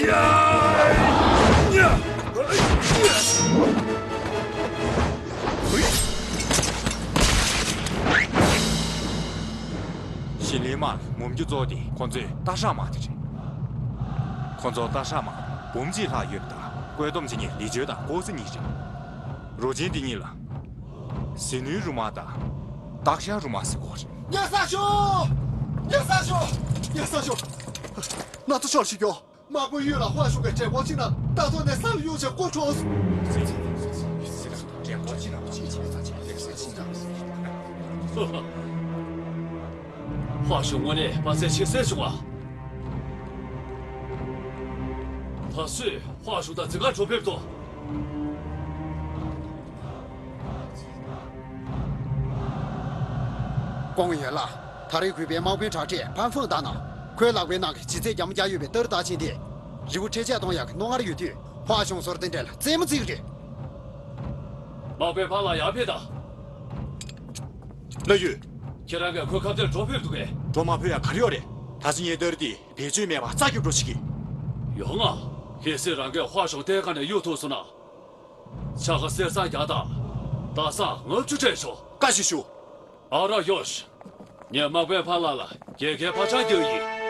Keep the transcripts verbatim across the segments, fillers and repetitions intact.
ཞི་ལིའི་དམག་ངོམ་རྒྱུ་གཙོ་དེ་ཁོ་ཚོའི་སྟག་ཤར་དམག་དེ་རེད། ཁོ་ཚོ་སྟག་ཤར་དམག་འབུམ་གཅིག་ལྷག་ཡོད་པ་དང་བཀོད་འདོམས་བྱེད་མཁན་ལི་ཅོ་དང་ཀོ་སི་གཉིས་རེད། རུ་ཆེན་དེ་གཉིས་ལ་ཟི་ནུའི་རུ་དམག་དང་སྟག་ཤར་རུ་དམག་ཟེར་གོ་རེད། ཉེ་ས་ཤོག་ཉེ་ས་ཤོག་ཉེ་ས་ཤོག་ན་ཚ་ཤོར་ཞིག་ཡོད། དམག་དཔོན་ཡུལ་ལ་ཧྭ་གཞུང་གི་དྲན་སྐོར་ཅིག་ན་ད་ཐོག་ནས་ས་ལ་གཡུག་བྱས་སྐོར་འཕྲོག་ཧྭ་གཞུང་དངོས་གནས་དཔའ་རྩལ་ཆེ་སེ་བྱུང་བ། ད་སུས་ཧྭ་གཞུང་དང་འཛིང་ག་འགྲོ་ཕེབས་དོ། ཀོང་ཡོན་ལགས། ད་རེས་གུས་པའི་དམག་དཔོན་དྲག་གྲས་ཕན་ཧྥང་ཏང་ན། ཁོའི་ལག་པའི་ནང་གི་ལྗིད་ཚད་བརྒྱ་མ་བརྒྱ་ཡོད་པའི་ཏར་རྟགས་ཅན་དེ། རི་བོ་འཕྲེད་བཅད་གཏོང་ཡག་གི་རྣོ་ངར་ཡོད་དུས་ཧྭ་གཞུང་ཚོར་དེ་འདྲ་ལ་རྩེད་མོ་རྩེ་གི་རེད། དམག་དཔོན་ཕང་ལགས་ཡར་ཕེབས་དང་། ལགས་ཡོད། ཁྱེད་རང་གིས་ཁོའི་ཁ་གཏད་འགྲོ་ཕེབས་འདུག་གས། འགྲོ་མ་ཕོད་ཡ་ག་རེ་ཡོད་རེད། ད་ཅི་ངའི་ཏར་དེ་བེད་སྤྱོད་མེད་པ་རྩ་རྒྱབ་འགྲོ་བྱེད་ཀྱི། ཡོང་ང་། གལ་སྲིད་རང་གིས་ཧྭ་གཞུང་གཏན་ཁ་ནས་གཡུག་ཐུབ་སོང་ན། ཕྱག་ཁ་གསེར་སྲང་བརྒྱ་དང་། རྟ་སྲང་ལྔ་བཅུ་སྤྲད་ཆོག་བཀའ་ཞིག་ཞུ། ཨ་ར་ཡོ་ཤི། ངས་དམག་དཔོན་ཕང་ལགས་ལ་རྒྱལ་ཁའི་ཕ་ཆང་རྒྱག་ཡིན།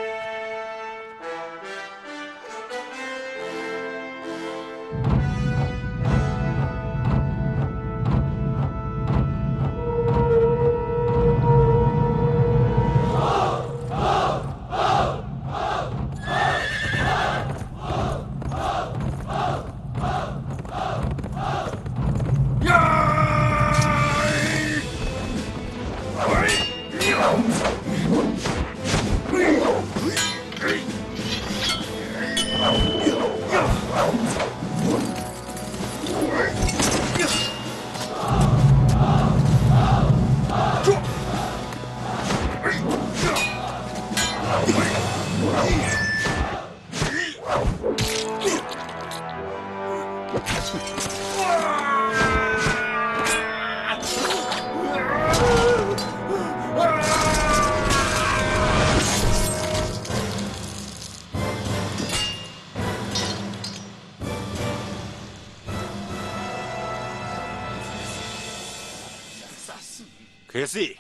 གལ་སྲིད།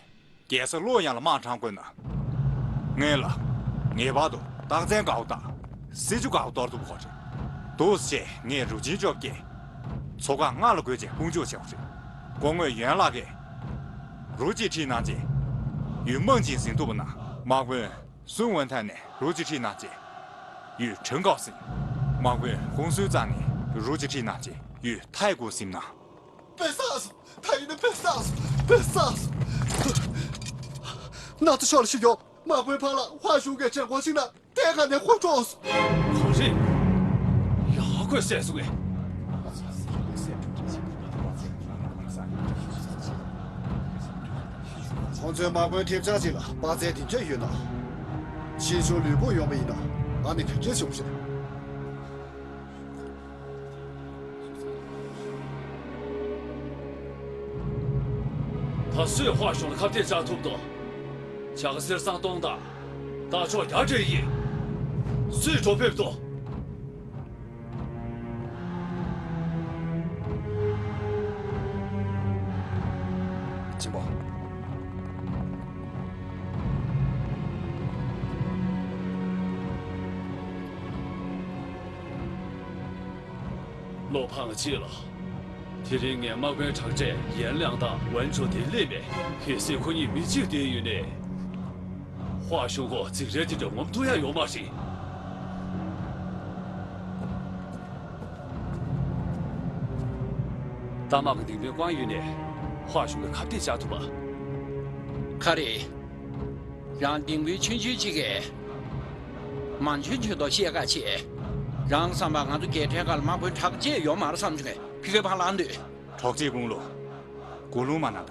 རྒྱལ་ས་ལོ་ཡང་ལ་དམག་དྲངས་དགོས་ན། ངེད་ལ་ངེས་པར་དུ་རྟགས་མཚན་དགའ་བོ་དང་སྲིད་ཇུས་དགའ་བོ་གཏོར་ཐུབ་དགོས་རེད། འདུག་སེ་བྱས་ངས་རུ་ཆེན་བཅོ་བརྒྱད་མཚོ་འགག་ལྔ་ལ་བགོས་བྱས་དཔུང་འཇུག་བྱས་པ་རེད། སྐུ་ངོ་ཡོན་ལགས་ཀྱིས་རུ་གཅིག་ཁྲིད་གནང་རྗེས་ཡུལ་དམངས་ཀྱིས་ཟིན་ཐུབ་པ་ན། དམག་དཔོན་སུན་ཝུན་ཐན་ནས་རུ་གཅིག་ཁྲིད་གནང་རྗེས་ཡུལ་ཁྲེང་ཀའོ་ཟིན། དམག་དཔོན་ཧུང་སུན་ཙང་ནས་རུ་གཅིག་ཁྲིད་གནང་རྗེས་ཡུལ་ཐའི་གུ་ཟིན་ན། དཔེ་བསགས་སོང་། ད་ཡིན་ན་དཔེ་བསགས་སོང་། དཔེ་བསགས་སོང་། ན་ཚ་ཤོར་ཞིག་ཡོད། དམག་དཔོན་ཕང་ལགས་ཧྭ་གཞུང་གི་དྲན་སྐོར་ཞིག་ན་གཏན་ཁ་ནས་ཧོན་ཀྲོག་སོང་། གང་རེད། ཡག་པོ་བསད་སོང་ངས། ཁོང་ཚོའི་དམག་དཔོན་ཐེབས་ཆག་ཅིག་ལ་དཔའ་རྩལ་དེ་འདྲ་ཡོད་ན། ཕྱིར་ཤོག་ལུས་པོ་ཡོང་བ་ཡིན་ན་ཨ་ནི་ག་འདྲ་བྱུང་རེད། ད་སུས་ཧྭ་གཞུང་ལ་ཁ་གཏད་བཅག་ཐུབ་དོ། ཕྱག་ག་གསེར་སྲང་སྟོང་དང་། རྟ་མཆོག་བརྒྱ་སྤྲད་ཡིན། སུས་འགྲོ་ཕེབས་དོ། ཆེན་པོ། ལོ་ཕང་གཅིག་ལ། དེ་རིང་ངས་དམག་དཔོན་དྲག་གྲས་ཡན་ལང་དང་ཝན་ཆོ་དེ་སླེབས་མེད། གལ་སྲིད་ཁོ་གཉིས་མི་གཅིག་བསྡད་ཡོད་ནས། ཧྭ་གཞུང་གོ་འཛིང་རེས་དེ་འདྲ་ངོམ་ཐུབ་ཡ་ཡོད་མ་རེད། རྟ་དམག་གི་ལྡིང་དཔོན་བཀང་ཡོད་ནས། ཧྭ་གཞུང་གི་ཁ་གཏད་བཅག་ཐུབ་པ། ག་རེ། རང་ལྡིང་དཔོན་ཆུང་ཆུང་གཅིག་གིས། མང་ཆུང་ཆུང་དུ་བཤད་ཁ་བྱེད། རང་བསམ་པ་ང་ཚོ་རྒྱལ་ཕྲན་ཁག་ལ་དམག་དཔོན་དྲག་ཅེས་ཡོད་མ་རེད་བསམ་བྱུང་ངས་ཕི་ཁའི་ཕང་ལ་འདོད། གྲོགས་མཆེད་དཔུང་ལོ། གུ་ལུང་མ་ན་ད།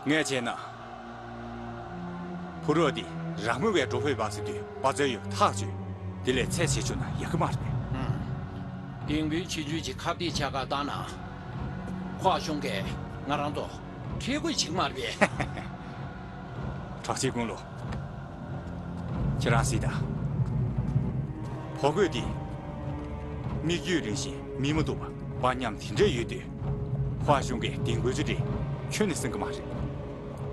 ངས་བྱས་ན། ཕུ་རོ་འདི་རང་མོས་བས་འགྲོ་ཕོད་པ་ཟེར་དུས་དཔའ་རྩལ་ཡོད་ཐག་ཆོད། དེ་ལས་ཚད་ཆེ་ཆུང་ན་ཡག་གི་མ་རེད། ལྡིང་དཔོན་ཆུང་ཆུང་གཅིག་ཁ་གཏད་བཅག་ག་བཏང་ན། ཧྭ་གཞུང་གིས་ང་རང་ཚོ་ཁྲེལ་དགོད་བྱེད་ཀྱི་མ་རེད་པས། གྲོགས་མཆེད་དཔུང་ལོ། ཁྱེད་རང་གཟིགས་དང་། ཕོ་རྒོད་འདི། མིག་ཡོད་རིང་ཞིང་མིག་མ་བཏུབ་པ་པ་ཉམས་དེ་འདྲས་ཡོད་དུས། ཧྭ་གཞུང་གི་ལྡིང་དཔོན་ཚོ་འདྲས་ཁྱོན་ནས་སེམས་ཀྱི་མ་རེད།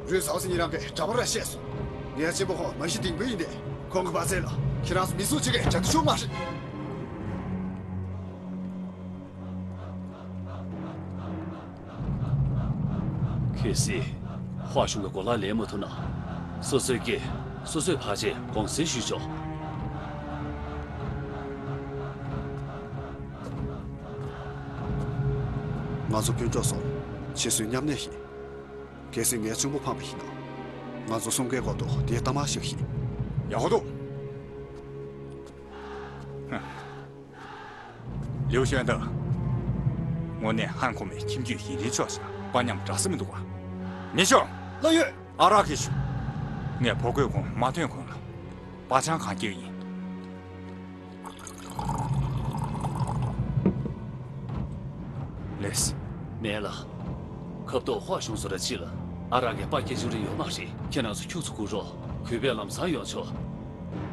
རུས་ཟའོ་སི་ཉི་རང་གིས་འདྲ་པོ་ར་བཤད་སོང་། ངའི་གཅེན་པོ་ཁོང་མ་གཞི་ལྡིང་དཔོན་ཡིན་ཏེ། ཁོང་གི་པ་ཚེ་ལ་ཁྱེད་རང་ཚོ་མི་སུ་གཅིག་གིས་བྱ་རྒྱུ་བྱུང་མ་རེད། གལ་སྲིད་ཧྭ་གཞུང་གི་གོ་ལ་ལེན་མ་ཐུབ་ན། སོ་སོའི་སྐད་སོ་སོས་ཕར་ཆེར་དགོངས་སེལ་ཞུས་ཆོག་ང་ཚོ་སྤུན་གྲོགས་སོང་། ཕྱི་སོའི་མཉམ་གནས་ཤིག་གལ་སྲིད་ངའི་གཅུང་པོ་ཕམ་པ་ཡིན་ན། ང་ཚོ་གསུམ་ཀའི་འོག་ཏུ་དེའི་གཏའ་མ་བཞག་ཤིག་ཡག་པོ་འདུག་ལིའུ་ཤོན་ཏེ། དངོས་གནས་ཧན་གོ་མའི་ཁྱིམ་རྒྱུད་ཡིན་རིན་ཆོག་ཤག་པ་ཉམས་འདྲ་ས་མི་འདུག་ག་མི་ཤོག་བློ་ཡོད། ཨ་རག་གིས་ཤོག་ངས་ཕོ་རྒོད་ཁོང་མ་ཐོན་གོང་ལ། པ་ཆང་གང་སྐྱེལ་ཡིན། ལེས། མེད་ལགས། ཁབ་ཏོག་ཧྭ་གཞུང་ཚོ་ར་ཅི་ལ། ཨ་རག་གི་པ་སྐྱེལ་བཅུག་རིན་ཡོད་མ་རེད། ཁྱེད་རང་ཚོ་ཁྱུག་ཙམ་སྒུག་རོགས། གུས་པས་ལམ་སང་ཡོང་ཆོག་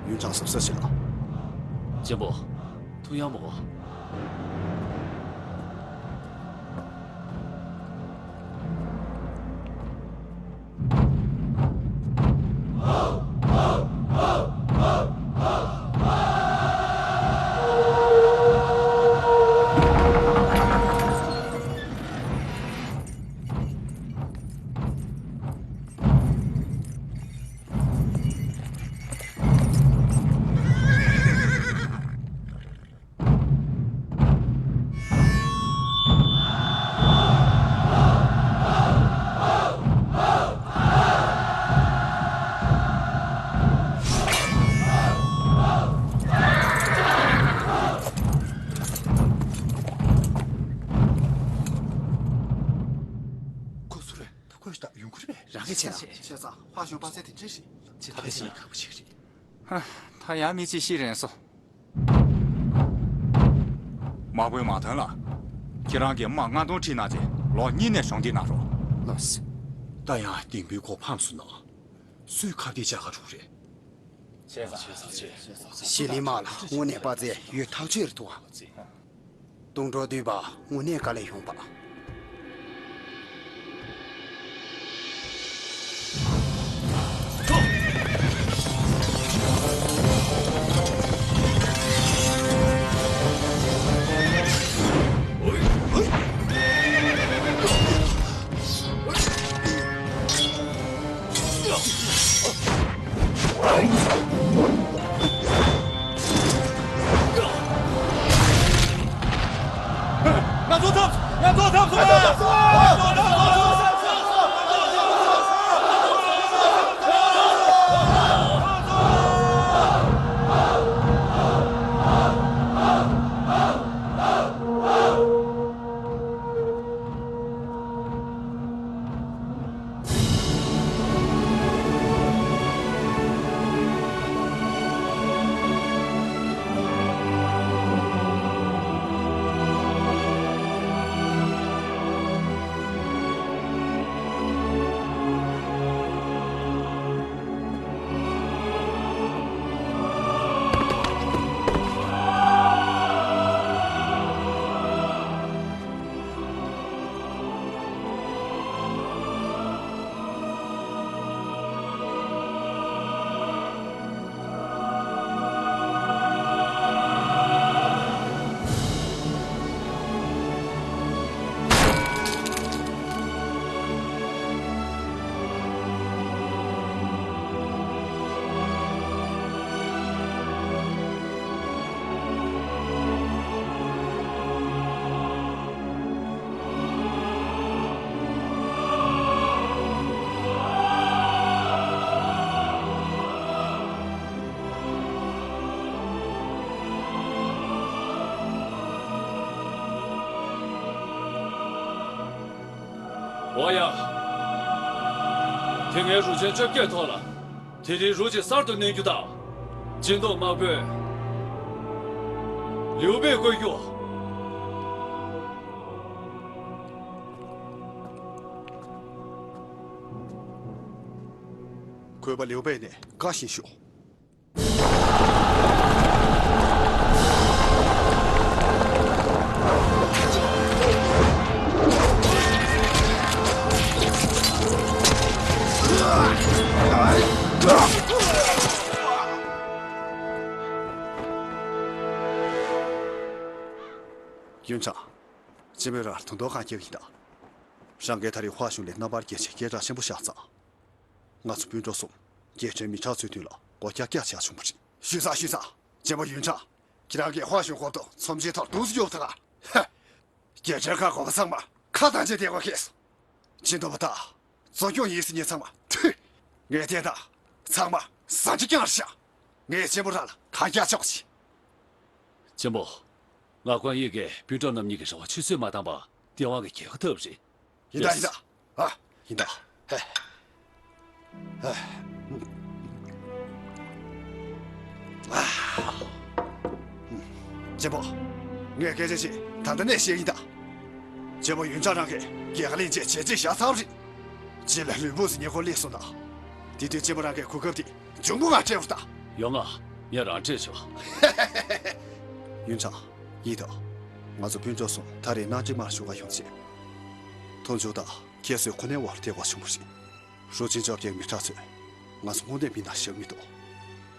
ཡུན་ཀྲང་གཟབ་གཟབ་བྱེད་ལ། གཅེན་པོ། ཐུག་ཡག་མོ། ཁོ་སུ་རེད། ཁོས་ད་ཡོང་གི་རེད་པས། རང་གིས་བྱས་ན། བྱས་ཙང་ཧྭ་གཞུང་པ་ཚེ་དེ་འདྲས་ཤིག་ད་དེ་བཞིན་ཁག་པོ་ཞིག་རེད། ཧ། ད་ཡང་མི་གཅིག་ཤི་རན་སོང་། དམག་དཔོན་མ་ཐོན་ལ། ཁྱེད་རང་གིས་དམག་ལྔ་སྟོང་ཁྲིད་གནང་རྗེས་ལོག་གཉིས་ནས་གཞུང་འདི་གནང་རོགས། ལགས་སོ། ད་ཡང་ལྡིང་དཔོན་ཁོ་ཕམ་སོང་ན། སུས་ཁ་གཏད་བཅག་ག་འགྲོ་གི་རེད། ཤི་ལི་དམག་ལ་དངོས་གནས་པ་ཚེ་ཡོད་ཐག་ཆོད་རེད་འདུག་ཨ། དུང་སྒྲོག་འདུས་པ་དངོས་གནས་དཀའ་ལས་ཡོང་པ། ང་ཚོ་ཐབས་ང་ཚོ་ཐབས་སོང་། འོ་ཡ། དེ་སྔའི་རུ་ཆེན་བཅོ་བརྒྱད་ཐོག་ལ། དེ་རིང་རུ་གཅིག་གསར་དུ་བསྣན་རྒྱུ་དང་། སྦྱིན་བདག་དམག་དཔོན་ལིའུ་པེ་བསྐོ་རྒྱུ། གུས་པ་ལིའུ་པེ་ནས་བཀའ་བཞིན་ཞུ། གཅེན་མོས་རང་དུང་དུང་གང་བསྐྱལ་བ་ཡིན་ད། རང་གིས་ད་རེས་ཧྭ་གཞུང་ལ་རྣམ་པར་རྒྱལ་ཆེའི་སྐད་གྲགས་ཆེན་པོ་བཞག་ཙང་། ང་ཚོ་སྤུན་གྲོགས་གསུམ་རྒྱལ་ཕྲན་མི་དྲག་ཚོའི་མདུན་ལ་མགོ་བཀྱག་བཀྱག་བྱས་བྱུང་བ་རེད། ཞུས་ཚར། ཞུས་ཚར། གཅེན་པོ་ཡུན་ཀྲང་། ཁྱེད་རང་གིས་ཧྭ་གཞུང་སྐོར་དུ་ཚོམས་ཆེན་ཐོག་འདུག་སེ་རྒྱོབ་ད་ག། ཧ། རྒྱལ་ཕྲན་ཁག་གོ་པ་ཚང་མ་ཁ་གཏད་བྱས་བསྡད་དགོས་ཁེལ་སོང་། ཅི་འདུག་པ་ད། རྫོགས་སྐྱོང་ཡིན་ཟེར་མཁན་ཚང་མ་ཐུ། ངས་བལྟས་ན་ཚང་མ་ཟ་རྒྱུ་རྐྱང་རེད་ཤག། ངས་གཅེན་པོ་རང་ལ་ཁ་རྒྱག་ཆོག་ཅིག། གཅེན་པོ། ང་ཀོན་ཡེ་གིས་སྤུན་གྲོགས་རྣམ་གཉིས་ཀྱི་རེ་བ་ཆུད་ཟོས་མ་བཏང་པ་སྟེས་དབང་གི་རྒྱལ་ཁ་ཐོབ་རེད། ཡིན་ད་ཡིན་ད། ཨ། ཡིན་ད། ཧེ། ཨ། ཨ། གཅེན་པོ། ངས་སྐད་ཆ་ཞིག་ད་ལྟ་ནས་བཤད་ཡིན་ད། གཅེན་པོ་ཡུན་ཀྲང་རང་གིས་རྒྱལ་ཁ་ལེན་ཆེད་བྱས་རྗེས་བཞག་ཚར་བ་རེད། རྗེས་ལ་ལུས་པོ་ཟིན་ཉེ་ཁོ་ལས་སོང་ད། དེ་དུས་གཅེན་པོ་རང་གིས་གོ་སྐབས་དེ་འབྱུང་པོ་ང་སྤྲད་བར་ད། ཡོང་ང་། ངས་རང་སྤྲད་ཆོག། ཡུན་ཀྲང་། ཡིན་ད། ང་ཚོ་སྤུན་གྲོགས་གསུམ་ད་རེས་ནང་འགྲིག་མར་བཞུགས་ག་ཡོང་ཆེད། མཐོང་ཆུང་དང་ཁྱད་གསོད་ཁོ་ནའི་འོག་བསྡད་དགོས་བྱུང་བ་རེད། རུ་ཆེན་བཅོ་བརྒྱད་མི་དྲག་ཚོས་ང་ཚོ་དངོས་གནས་མི་སྣང་བཞག་མི་འདུག།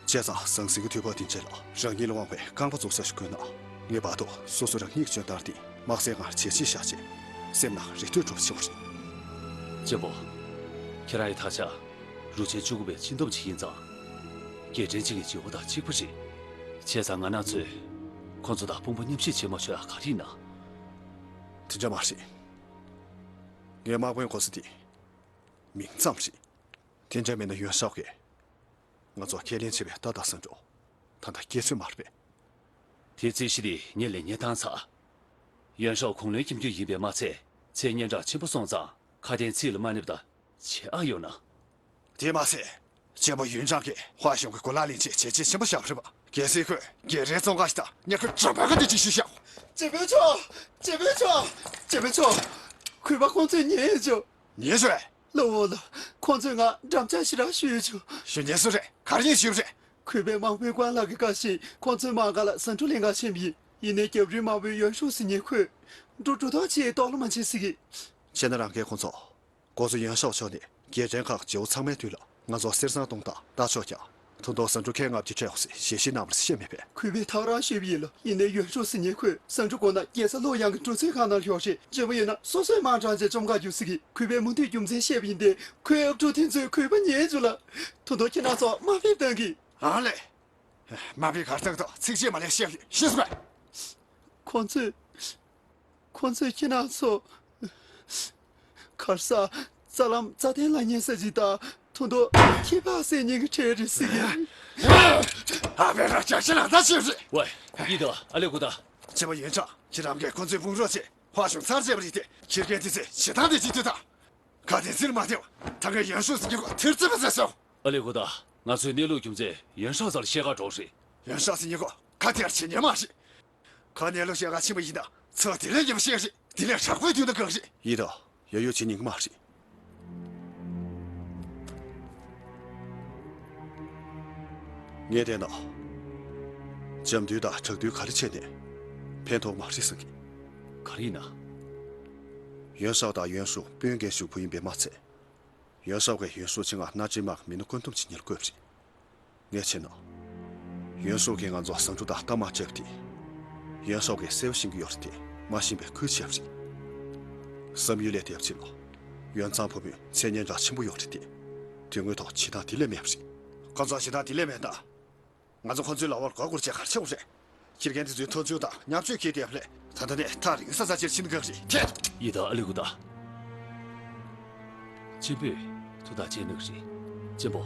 བྱས་ཙང་ཟང་ཟིང་གི་དུས་བབ་འདི་འདྲ་ལ་རང་ཉིད་ལ་དབང་བའི་རྐང་པ་འཛུགས་ས་ཞིག་དགོས་ན། ངེས་པར་དུ་སོ་སོ་རང་ཉིད་ཀྱི་འཇོན་ཐང་དེ་དམག་སའི་ངར་ཇེ་ཆེར་བཞག་ཆེད་སེམས་ནང་རེ་ལྟོས་འགྲོ་བ་ཆེ་བ་རེད། གཅེན་པོ། ཁྱེད་རང་ཡི་ད་ཆ་རུ་ཆེན་བཅུ་དགུ་པའི་སྤྱི་འདོམས་ཅིག་ཡིན་ཙང་། རྒྱལ་ཕྲན་གཅིག་གི་བྱེད་པོ་དང་གཅིག་པ་རེད། བྱས་ཙང་ང་རང་ཚོས་ཁོང་ཚོ་དང་དཔུང་པ་མཉམ་གཤིབ་བྱེད་མ་ཆོག་ཡ་ག་རེ་ཡིན་ན། དེ་འདྲ་མ་རེད། ངའི་དམག་དཔོན་གོ་ས་དེ་མིང་ཙམ་རེད། དེ་འདྲ་མིན་ན་ཡོན་ཧྲའོ་གིས་ང་ཚོ་ཁས་ལེན་བྱས་པའི་རྟ་དང་ཟ་འབྲུ་ད་ལྟ་སྐྱེ་ཚོད་མ་རེད་པས། དེ་རྩིས་གཞི་དེ་ངས་ལན་རྙེད་བཏང་ཚར། ཡོན་ཧྲའོ་ཁུངས་ལུང་སྐྱོན་རྒྱུ་ཡིན་པས་མ་ཚད་མཚན་སྙན་གྲགས་ཆེན་པོ་སོང་ཙང་ཁ་དན་ཚིག་ལ་མ་གནས་པ་དང་བྱེད་ཨ་ཡོད་ན། དེ་མ་ཟད། གཅེན་པོ་ཡུན་ཀྲང་གིས་ཧྭ་གཞུང་གི་གོ་ལག་ལེན་ཆེད་བྱས་རྗེས་ཆེན་པོ་བཞག་པ་རེད་པ། གལ་སྲིད་ཁོས་རྒྱལ་རའི་བཙོན་ཁང་ཞིག་དང་ཉེན་ཁ་དྲག་པོའི་ཁ་གཏད་ཅིག་ཞུས་ཤག། གཅེན་པོ་མཆོག། གཅེན་པོ་མཆོག། གཅེན་པོ་མཆོག། གུས་པ་ཁོང་ཚོས་ཉན་ཡོད་ཅོ། ཉན་ཤོད། ལོ་འོ་ལོ། ཁོང་ཚོས་ང་འགྲམ་ལྕག་ཞེ་དྲག་གཞུས་ཡོད་ཅོ། གཞུ་ཉན་སུ་རེད། ག་རེ་ཡིན་ཞུས་པ་རེད། གུས་པས་དམག་དཔོན་ཀོན་ལགས་ཀྱི་བཀའ་བཞིན་ཁོང་ཚོའི་དམག་སྒར་ལ་ཟ་འབྲུ་ལེན་ག་ཕྱིན་པ་ཡིན། ཡིན་ནའི་རྒྱབ་རིའི་དམག་དཔོན་ཡོན་ཧྲུའུ་ཟེར་མཁན་ཁོས་འབྲུ་འབྲུ་ཐོག་ཅིག་གཏོར་བརླག་མ་བྱེད་ཟེར་གི། བྱས་ན་རང་གིས་ཁོང་ཚོ། འགོ་གཙོ་ཡོན་ཧྲའོ་མཆོག་ནས་རྒྱལ་ཕྲན་ཁག་བྱེའུ་ཚང་མའི་མདུན་ལ་ང་ཚོ་གསེར་སྲང་སྟོང་དང་ལྟ་ཆོག་ཀྱང་། ད་དུང་ཟ་འབྲུ་ཁལ་ལྔ་བཅུ་སྤྲད་འོང་ཟེར་ཞལ་བཞེས་གནང་བར་བཤད་མེད་པས། གུས་པས་ཐག་རང་གཅོད་པ་ཡིན་ལ། ཡིན་ནའི་ཡོན་ཧྲུའུ་ཟེར་མཁན་ཁོས་ཟ་འབྲུ་དགོས་ན་རྒྱལ་ས་ལོ་ཡང་གི་འབྲུ་ཚོད་ཁང་ནང་ལ་ཞོག་ཅེས། གཅེན་པོ་ཡིན་ན་སོ་སོའི་དམག་དྲངས་རྗེས་བཅོམ་ག་རྒྱུགས་ཟེར་གི། གུས་པས་མུ་མཐུད་རྒྱུ་མཚན་བཤད་པ་ཡིན་ཏེ། ཁོས་ཨབ་ཕྲུག་དེ་ཚོས་གུས་པ་ཉན་བཅུག་ལ། ད་དུང་ཁྱེད་རང་ཚོ་དམའ་འབེབས་གཏང་གི། ཨང་ལེ། དམའ་འབེབས་གར་བཏང་དང་ཚིག་བཅད་མ་ལས་བཤད་ཤེས་སོང་། ཁོང་ཚོས། ཁོང་ཚོས་ཁྱེད་རང་ཚོ། གར་ས། རྩ་ལམ་རྩ་ཐན་ལ་ཉེ་ས་ཅིག་དང་། ཐུང་ཐུང་ཁྱི་ཕག་ཟེར་མཁན་གྱི་གྲས་རེད་ཟེར་གི། ཨ་ཕའི་ར་ཅག་ཅི་ལ་ད་ཤེས་རེད། ཝེ། ཡིན་ད། ཨ་ལེ་ཀུ་ད། ཅེ་མ་ཡོན་ཅག་ཁྱེད་རང་གིས་ཁོང་ཚོའི་དཔུང་རོགས་ཆེད་ཧྭ་གཞུང་ཚར་བཅད་པ་རེད་དེ། ཁྱི་རྒན་དེ་ཚོས་བྱེད་སྟངས་དེ་ཅི་ཐུབ་དང་། ག་དེ་ཚིར་མ་ཐེབས། ད་ངས་ཡོན་ཧྲུའུ་ཟེར་མཁན་ཁོ་ཐེར་རྩིས་པ་མཛད་སོང་། ཨ་ལེ་ཀུ་ད། ང་ཚོའི་གནས་ལུགས་རྒྱུ་མཚན་ཡོན་ཧྲའོ་རྩར་བཤད་ག་འགྲོ་རེད། ཡོན་ཧྲའོ་ཟེར་མཁན་ཁོ་ཁ་ཐེར་བྱེད་མཁན་མ་རེད། ཁ་ནས་ལོ་ཤས་ཁ་ཕྱིན་པ་ཡིན་ན་ཚོ་དེ་ལས་ཉམས་ཤེས་རེད། དེ་ལས་དྲག་པོའི་དུས་ན་གང་རེད། ཡིན་ད། ཡ་ཡོ་བྱེད་ཉན་གི་མ་རེད། ངས་བལྟས་ན། འཇམ་རྡུལ་དང་དྲག་རྡུལ་ག་རེ་བྱས་ནས་ཕན་ཐོགས་མ་རེད་བསམ་གི། ག་རེ་ཡིན་ན། ཡོན་ཧྲའོ་དང་ཡོན་ཧྲུའུ་དཔོན་རྒན་ཞུགས་བུ་ཡིན་པས་མ་ཚད། ཡོན་ཧྲའོ་གིས་ཡོན་ཧྲུའུ་ཆེད་མངགས་མནའ་འབྲེལ་དམག་མི་སྣ་བཀོད་འདོམས་བྱེད་མཁན་ལ་བསྐོས་པ་རེད། ངས་བྱས་ན། ཡོན་ཧྲུའུ་གིས་ང་ཚོར་ཟ་འབྲུ་དང་རྟ་དམག་སྤྲད་པ་དེ། ཡོན་ཧྲའོ་གིས་གསལ་པོ་ཤེས་ཀྱི་ཡོད་རེད་དེ། མ་ཤེས་པའི་ཁུལ་བྱས་པ་རེད། བསམ་ཡུལ་ལས་འདས་པ་ཅིག་ལ། ཡོན་ཙང་བུ་མོས་མཚན་སྙན་གྲགས་ཆེན་པོ་ཡོད་རེད་དེ། དོན་དངོས་ཐོག་བྱེད་སྟངས་དེ་ལས་མེད་པ་རེད། ཁོ་ཚོ་བྱེད་སྟངས་དེ་ལས་མེད་ད། ང་ཚོ་ཁོ་ཚོའི་ལག་པར་མགོ་སྒུར་བྱས་ག་རེ་བྱེད་དགོས་རེད། ཁྱི་རྒན་དེ་ཚོའི་མཐོང་ཆུང་དང་ཉམས་བཅོས་ཁྱེར་བསྡད་པ་ལས་ད་ལྟ་ནས་ཐག་རིང་ས་ཚ་ཕྱིར་ཕྱིན་ག་རེད་དེ། ཡིན་ད། ཨ་ལེ་ཀུ་ད། གཅེན་པོས་ཐུགས་ཐག་བཅད་གནང་གི་རེད། གཅེན་པོ།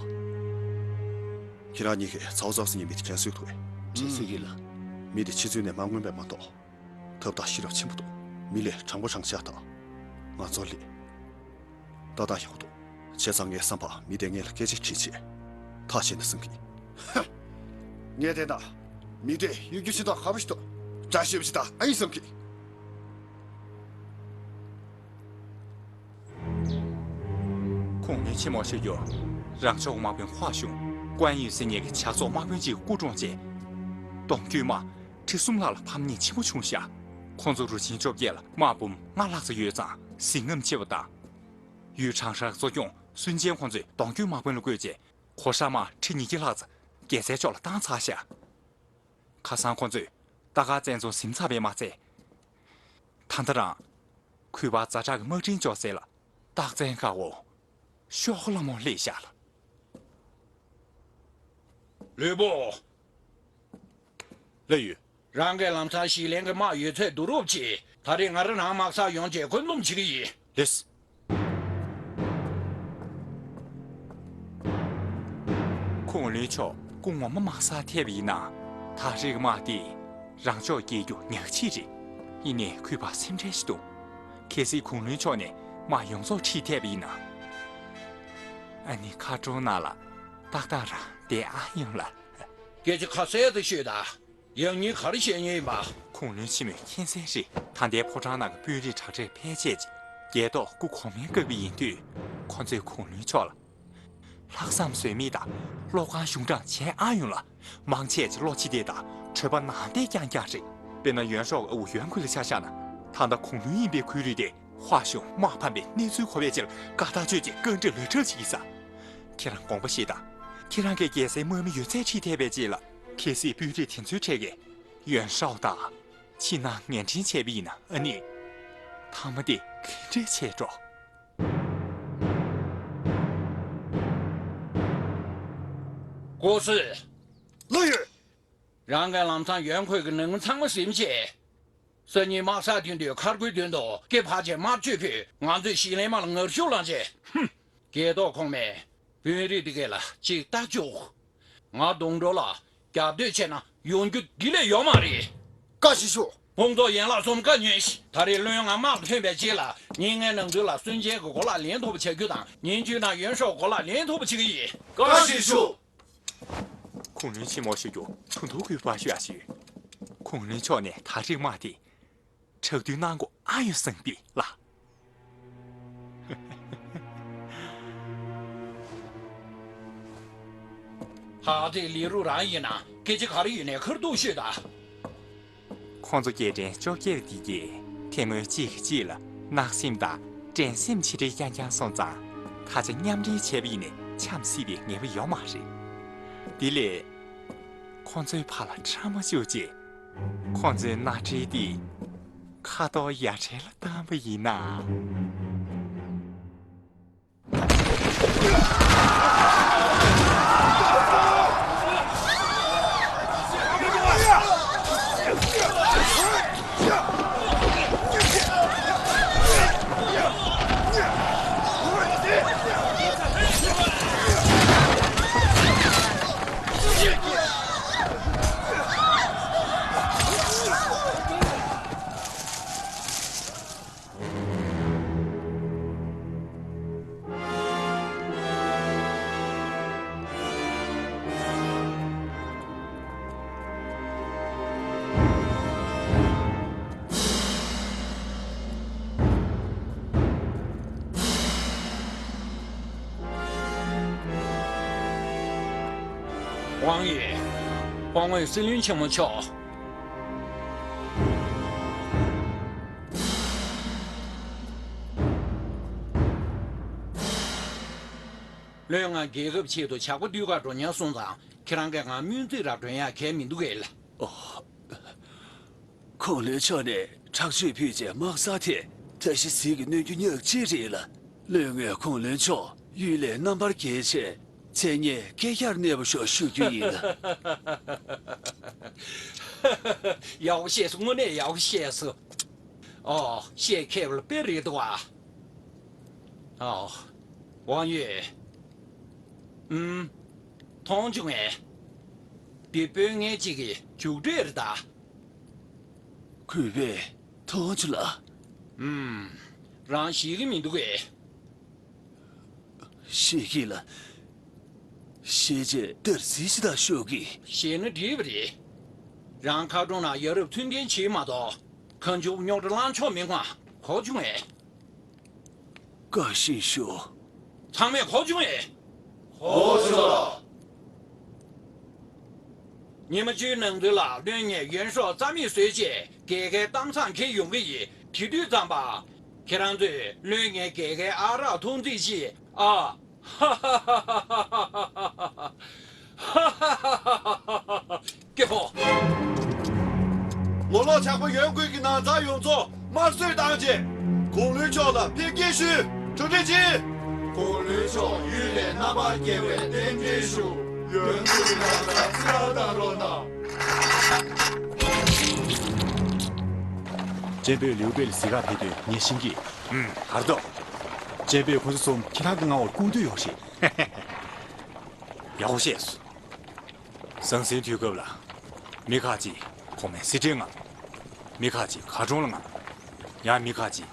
ཁྱེད་རང་གཉིས་ཀྱིས་ཚའོ་ཚའོ་ཟེར་མཁན་མི་དེ་དྲན་གསོས་ཐུབ་པས། དྲན་གསོས་ཀྱི་ལ། མི་དེ་ཕྱི་ཚུལ་ནས་མ་མངོན་པས་མ་གཏོགས། ཐབས་དང་ཤེས་རབ་ཆེན་པོ་འདུག། མི་ལས་དྲང་པོ་དྲང་བཞག་དང་། ང་ཚོ་ལས། ལྟ་སྟངས་ཡག་པོ་འདུག། བྱས་ཙང་ངའི་བསམ་པར་མི་དེ་ངེད་ལ་སྐད་ཆ་དྲིས་བྱས། ཐག་བཅད་ན་བསམ་གི། ཧ། ངས་བལྟས་ན། མི་དེ་གཡོ་སྒྱུ་ཕྱིན་ཐོག་ཁ་པོ་ཞིག་འདུག། བཀྲ་ཤིས་པ་ཞིག་དང་ཨ་ཡིན་བསམ་གི། ཁུངས་ལུང་ཆེན་མོ་ཞིག་ཡོད། རང་ཕྱོགས་དམག་དཔོན་ཧྭ་ཞུང་ཀོན་ཡུས་ཟེར་མཁན་གྱི་ཇག་ཚོགས་དམག་དཔོན་གཅིག་སྐུ་གྲོངས་རྗེས། གདོང་བརྒྱུད་དམག་ཁྲི་གསུམ་ལྷག་ལ་ཕམ་ཉེས་ཆེན་པོ་བྱུང་ཤག། ཁོང་ཚོ་རུ་ཆེན་བཅོ་བརྒྱད་ལ་དམག་འབུམ་ལྔ་ལྷག་ཙམ་ཡོད་ཙང་ཟིང་རྔམ་ཆེ་བ་དང་། ཡུས་ཁྲང་ཧྲག་གཙོ་སྐྱོང་སུན་ཅན་ཁོང་ཚོས་གདོང་བརྒྱུད་དམག་དཔོན་ལ་བསྐོས་རྗེས། གོ་ཧྲ་དམག་ཁྲི་ཉིས་བརྒྱ་ལྷག་ཙམ་རྒྱལ་སའི་ཕྱོགས་ལ་བཏང་ཚར་ཤག། ཁ་སང་ཁོང་ཚོས་རྟ་དཀར་བཙན་རྫོང་ཟིན་ཚར་བས་མ་ཚད། ད་ལྟ་རང་ གུས་པ་ཛ་དྲག་གི་དམག་འཕྲིན་འཇོག་སའི་ལ། རྟགས་མཚན་དཀར་པོ། ཤོག་ལྷ་མོ་སླེབས་ཤག་ལ། ལུས་པོ། ལགས་ཡོད། རང་གིས་ལམ་སང་ཞིག་ལེན་གྱི་དམག་ཡོད་ཚད་བསྡུ་རུབ་ཀྱིས། ད་རེས་ང་རང་རང་དམག་སར་ཡོང་རྗེས་བཀོད་འདོམས་བྱེད་ཀྱི་ཡིན། ལགས། ཁུངས་ལུང་མཆོག་སྐུ་ངོ་མ་དམག་སར་ཐེབས་པ་ཡིན་ན། ད་རེས་ཀྱི་དམག་དེ་རང་ཕྱོགས་རྒྱལ་རྒྱུ་ཉག་གཅིག་རེད། ཡིན་ནའི་གུས་པ་སེམས་ཁྲལ་ཞིག་འདུག་གལ་སྲིད་ཁུངས་ལུང་མཆོག་ནས་དམག་ཡོངས་རྫོགས་ཁྲིད་ཐེབས་པ་ཡིན་ན། ཨ་ནི་མཁར་གྲོང་ནང་ལ་ཏག་ཏག་རང་བསྡད་ཨ་ཡོང་ལ། སྐད་ཆ་ཁ་གསལ་དུ་ཤོད་དང་། ཡང་སྙིང་ག་རེ་བཤད་མཁན་ཡིན་པ། ཁུངས་ལུང་ཆེན་མོས་མཁྱེན་གསལ་རེད། ད་ལྟའི་ཕོ་བྲང་ནང་གི་དཔོན་རིགས་དྲག་གྲས་ཕལ་ཆེར་གྱིས་རྒྱལ་ཐོག་སྐུ་གོང་མའི་བཀའ་འབུལ་ཡིན་དུས། ཁོ་ཚོས་ཁུངས་ལུང་མཆོག་ལ་ལྷག་བསམ་ཟོལ་མེད་དང་བློ་གང་གཞུང་དྲང་བྱས་ཨ་ཡོང་ལ། མང་ཆེ་ཆེ་བློ་ཕྱི་བདེ་དང་གྲོད་པ་ནང་བདེ་རྐྱང་རྐྱང་རེད། དཔེར་ན་ཡོན་ཧྲོའུ་ཨ་ཝུ་ཡོན་ཁུ་ལ་ཆ་བཞག་ན། ད་ལྟ་ཁུངས་ལུང་ཡིན་པའི་ཁུལ་རེད་དེ། དཔའ་ཞུམ་དམག་ཕམ་པའི་གནས་ཚུལ་གོ་བའི་རྗེས་ལ་དགའ་ཐག་ཆོད་ཀྱིས་བཀའ་འདྲི་ལག་འཁྲབ་བྱེད་ཀྱི་ས། ཁྱེད་རང་དགོངས་པ་བཞེས་དང་། ཁྱེད་རང་གིས་རྒྱལ་སའི་དམག་མི་ཡོད་ཚད་ཁྲིད་ཐེབས་པའི་རྗེས་ལ། གལ་སྲིད་དཔོན་རིགས་དེ་ཚོའི་གྲས་ཀྱིས་ཡོན་ཧྲོའུ་དང་ཕྱི་ནང་ངན་འབྲེལ་བྱས་པ་ཡིན་ན། ཨ་ནི་མཐའ་མ་དེ་ག་འདྲས་བྱས་འགྲོ། ཀུ་སུ། ལགས་ཡོད། རང་གིས་ལམ་སང་ཡོན་ཁུ་གི་ནང་མི་ཚང་མ་ཟིན་བྱས། སང་ཉིན་དམག་སར་ཐོན་དུས་མཁར་ཁུལ་མདུན་དུ་སྐེ་འཕར་བྱས་དམར་མཆོད་ཕུལ། ང་ཚོས་ཞིག་ལེན་དམག་ལ་ངར་ཤུགས་བསླངས་བྱས། ཧུམ། རྒྱལ་ཐོག་གོང་མས་དཔོན་རིགས་འདི་གས་ལ་ཅིག་ལྟ་བཅུག་ང་གདོང་དྲུག་ལ་རྒྱབ་གཏོད་བྱས་ན་ཡོང་རྒྱུ་འདི་ལས་ཡོད་མ་རེད། བཀའ་ཞིག་ཞུ། ཕུང་ཚོགས་ཡན་ལག་གསུམ་བཀའ་ཉོན་ཞིག་ད་རེས་བློན་ང་དམག་ལ་ཐོན་པའི་རྗེས་ལ། ཉིན་ལྔའི་ནང་ཚུན་ལ་སུན་ཅན་གྱི་གོ་ལག་ལེན་ཐུབ་པ་བྱ་རྒྱུ་དང་། ཉིན་བཅུའི་ནང་ཡོན་ཧྲོའུ་གོ་ལག་ལེན་ཐུབ་པ་བྱེད་ཀྱི་ཡིན། བཀའ་ཞིག་ཞུ། ཁུངས་ལུང་ཆེན་མོ་ཞུ་རྒྱུ་ཐུགས་ཐུགས་ཁུར་པ་ཞུ་ཡ་ཞུ། ཁུངས་ལུང་མཆོག་ནས་ད་རེས་དམག་དེ་དྲག་བསྡུར་གནང་དགོས་ཨ་ཡོད་བསམ་པས་ལ། ཧ་ཏེ་ལི་རུ་རང་ཡིན་ན་སྐད་ཆ་ག་རེ་ཡོད་ནས་ཁར་ཐུག་ཤོད་ད། ཁོང་ཚོ་སྐྱེལ་འདྲེན་བཅོ་བརྒྱད་འདི་གས་ཐེངས་མ་གཅིག་གིས་གཅིག་ལ་བརྣག་སེམས་དང་འགྲན་སེམས་ཆེ་གྲས་རྐྱང་རྐྱང་སོང་ཙང་། ད་ཆ་མཉམ་འབྲེལ་བྱས་པ་ཡིན་ནས་འཆམ་སྲིད་པའི་ངེས་པ་ཡོད་མ་རེད། དེ་ལས་ཁོང་ཚོའི་བར་ལ་ཁྲ་མ་བཅུག་ཅེས། ཁོང་ཚོའི་སྣ་ཁྲིད་དེ་ཁ་དོག་ཡ་བྲལ་ལ་བཏང་པ་ཡིན་ན། ཝང་ཡོན། དཔོན་ངོས་སྲིད་བློན་ཆེན་མོ་མཆོག་བློན་ང་རྒྱལ་ཁབ་ཆེད་དུ་ཇག་པ་འདུལ་གར་འགྲོ་སྙམ་གསུངས་ཙང་། ཁྱེད་རང་གིས་ང་སྨོན་ཚིག་ར་སྒྲོན་ཡག་གལ་མི་འདུག་གས་ལ། ཨོ། ཁོང་བློན་མཆོག་ནས་ཁྲག་མཆོད་ཕུལ་རྗེས་དམག་སར་ཐེ། ད་ཤི་ཟིལ་གྱིས་གནོན་རྒྱུ་ཉག་གཅིག་རེད་ལ། བློན་ངས་ཁོང་བློན་མཆོག་གཡུལ་ལས་རྣམ་པར་རྒྱལ་ཆེད། མཚན་སྙན་བསྐལ་བརྒྱར་གནས་པར་ཤོག་ཞུ་རྒྱུ་ཡིན་ལ། ཡག་པོ་བཤད་སོང་། དངོས་གནས་ཡག་པོ་བཤད་སོང་། ཨོ། བཤད་མཁས་པ་ལ་དཔེ་རེད་འདུག་ཨ། ཨོ། ཝང་ཡོན། ཨུམ། མཐོང་བྱུང་ངས། འདི་དཔོན་ངན་གཅིག་གི་རྒྱུགས་སྤྲོད་རེད་ད། གུས་པས་མཐོང་བྱུང་ལ། ཨུམ། རང་ཤེས་ཀྱི་མི་འདུག་གས། ཤེས་ཀྱི་ལ། ཤེས་བྱས་དེར་གཟིགས་ཤིག་དང་ཤོག་གི། ཤེས་ན་འགྲིག་པ་རེད། རང་མཁར་གྲོང་ནང་ཡ་རབས་ཚུལ་ལྡན་བྱེད་མ་གཏོགས། ཁ་མཆུ་རྙོག་དྲ་བསླང་ཆོག་མི་དགོས། གོ་བྱུང་ངས། བཀའ་བཞིན་ཞུ། ཚང་མས་གོ་བྱུང་ངས། གོ་བྱུང་ལགས། ཉི་མ་བཅུའི་ནང་ཚུན་ལ་བློན་ངས་ཡོན་ཧྲོའུ་རྩ་མེད་བཟོས་རྗེས་རྒྱལ་ཁའི་གཏམ་བཟང་འཁྱེར་ཡོང་གི་ཡིན། དེ་དུས་ཙམ་པ། ཁྱེད་རང་ཚོས་བློན་ངའི་རྒྱལ་ཁའི་ཨ་རག་འཐུང་རྩིས་ཤིག་ཨ། ཧ་ཧ་ཧ། ཀྱེ་ཧོ། ངོ་ལོག་ཇག་པ་ཡོན་ཁུ་གི་ནང་ཚང་ཡོངས་རྫོགས་དམར་གསོད་བཏང་རྗེས། དགུང་ལོའི་ཕྱོགས་ལ་ཕེབས་སྐྱེལ་ཞུ། གྲ་སྒྲིག་བྱེད། དགུང་ལོའི་ཕྱོགས་ཡུལ་ལས་རྣམ་པར་རྒྱལ་བའི་རྟེན་འབྲེལ་ཞུ། ཡོན་ཏུ་ལ་ལ་ཚེ་ར་དང་རོ་ན། གཅེན་པོས་ལིའུ་པེ་ལ་གཟིགས་གར་ཕེབས་དུས་ངས་ཤེས་ཀྱི། ཨུམ། གར་འདུག་གཅེན་པོས་ཁོ་ཚོ་གསུམ་ཁྱེད་རང་གི་མངའ་འོག་སྐུང་འདོད་ཡོད་རེད། ཡག་པོ་བཤད་སོང་། ཟང་ཟིང་དུས་སྐབས་ལ། མི་ཁག་ཅིག་གོང་མའི་གསེར་ཁྲིར་རྔམ། མི་ཁག་ཅིག་མཁར་གྲོང་ལ་རྔམ། ཡང་མི་ཁག་ཅིག་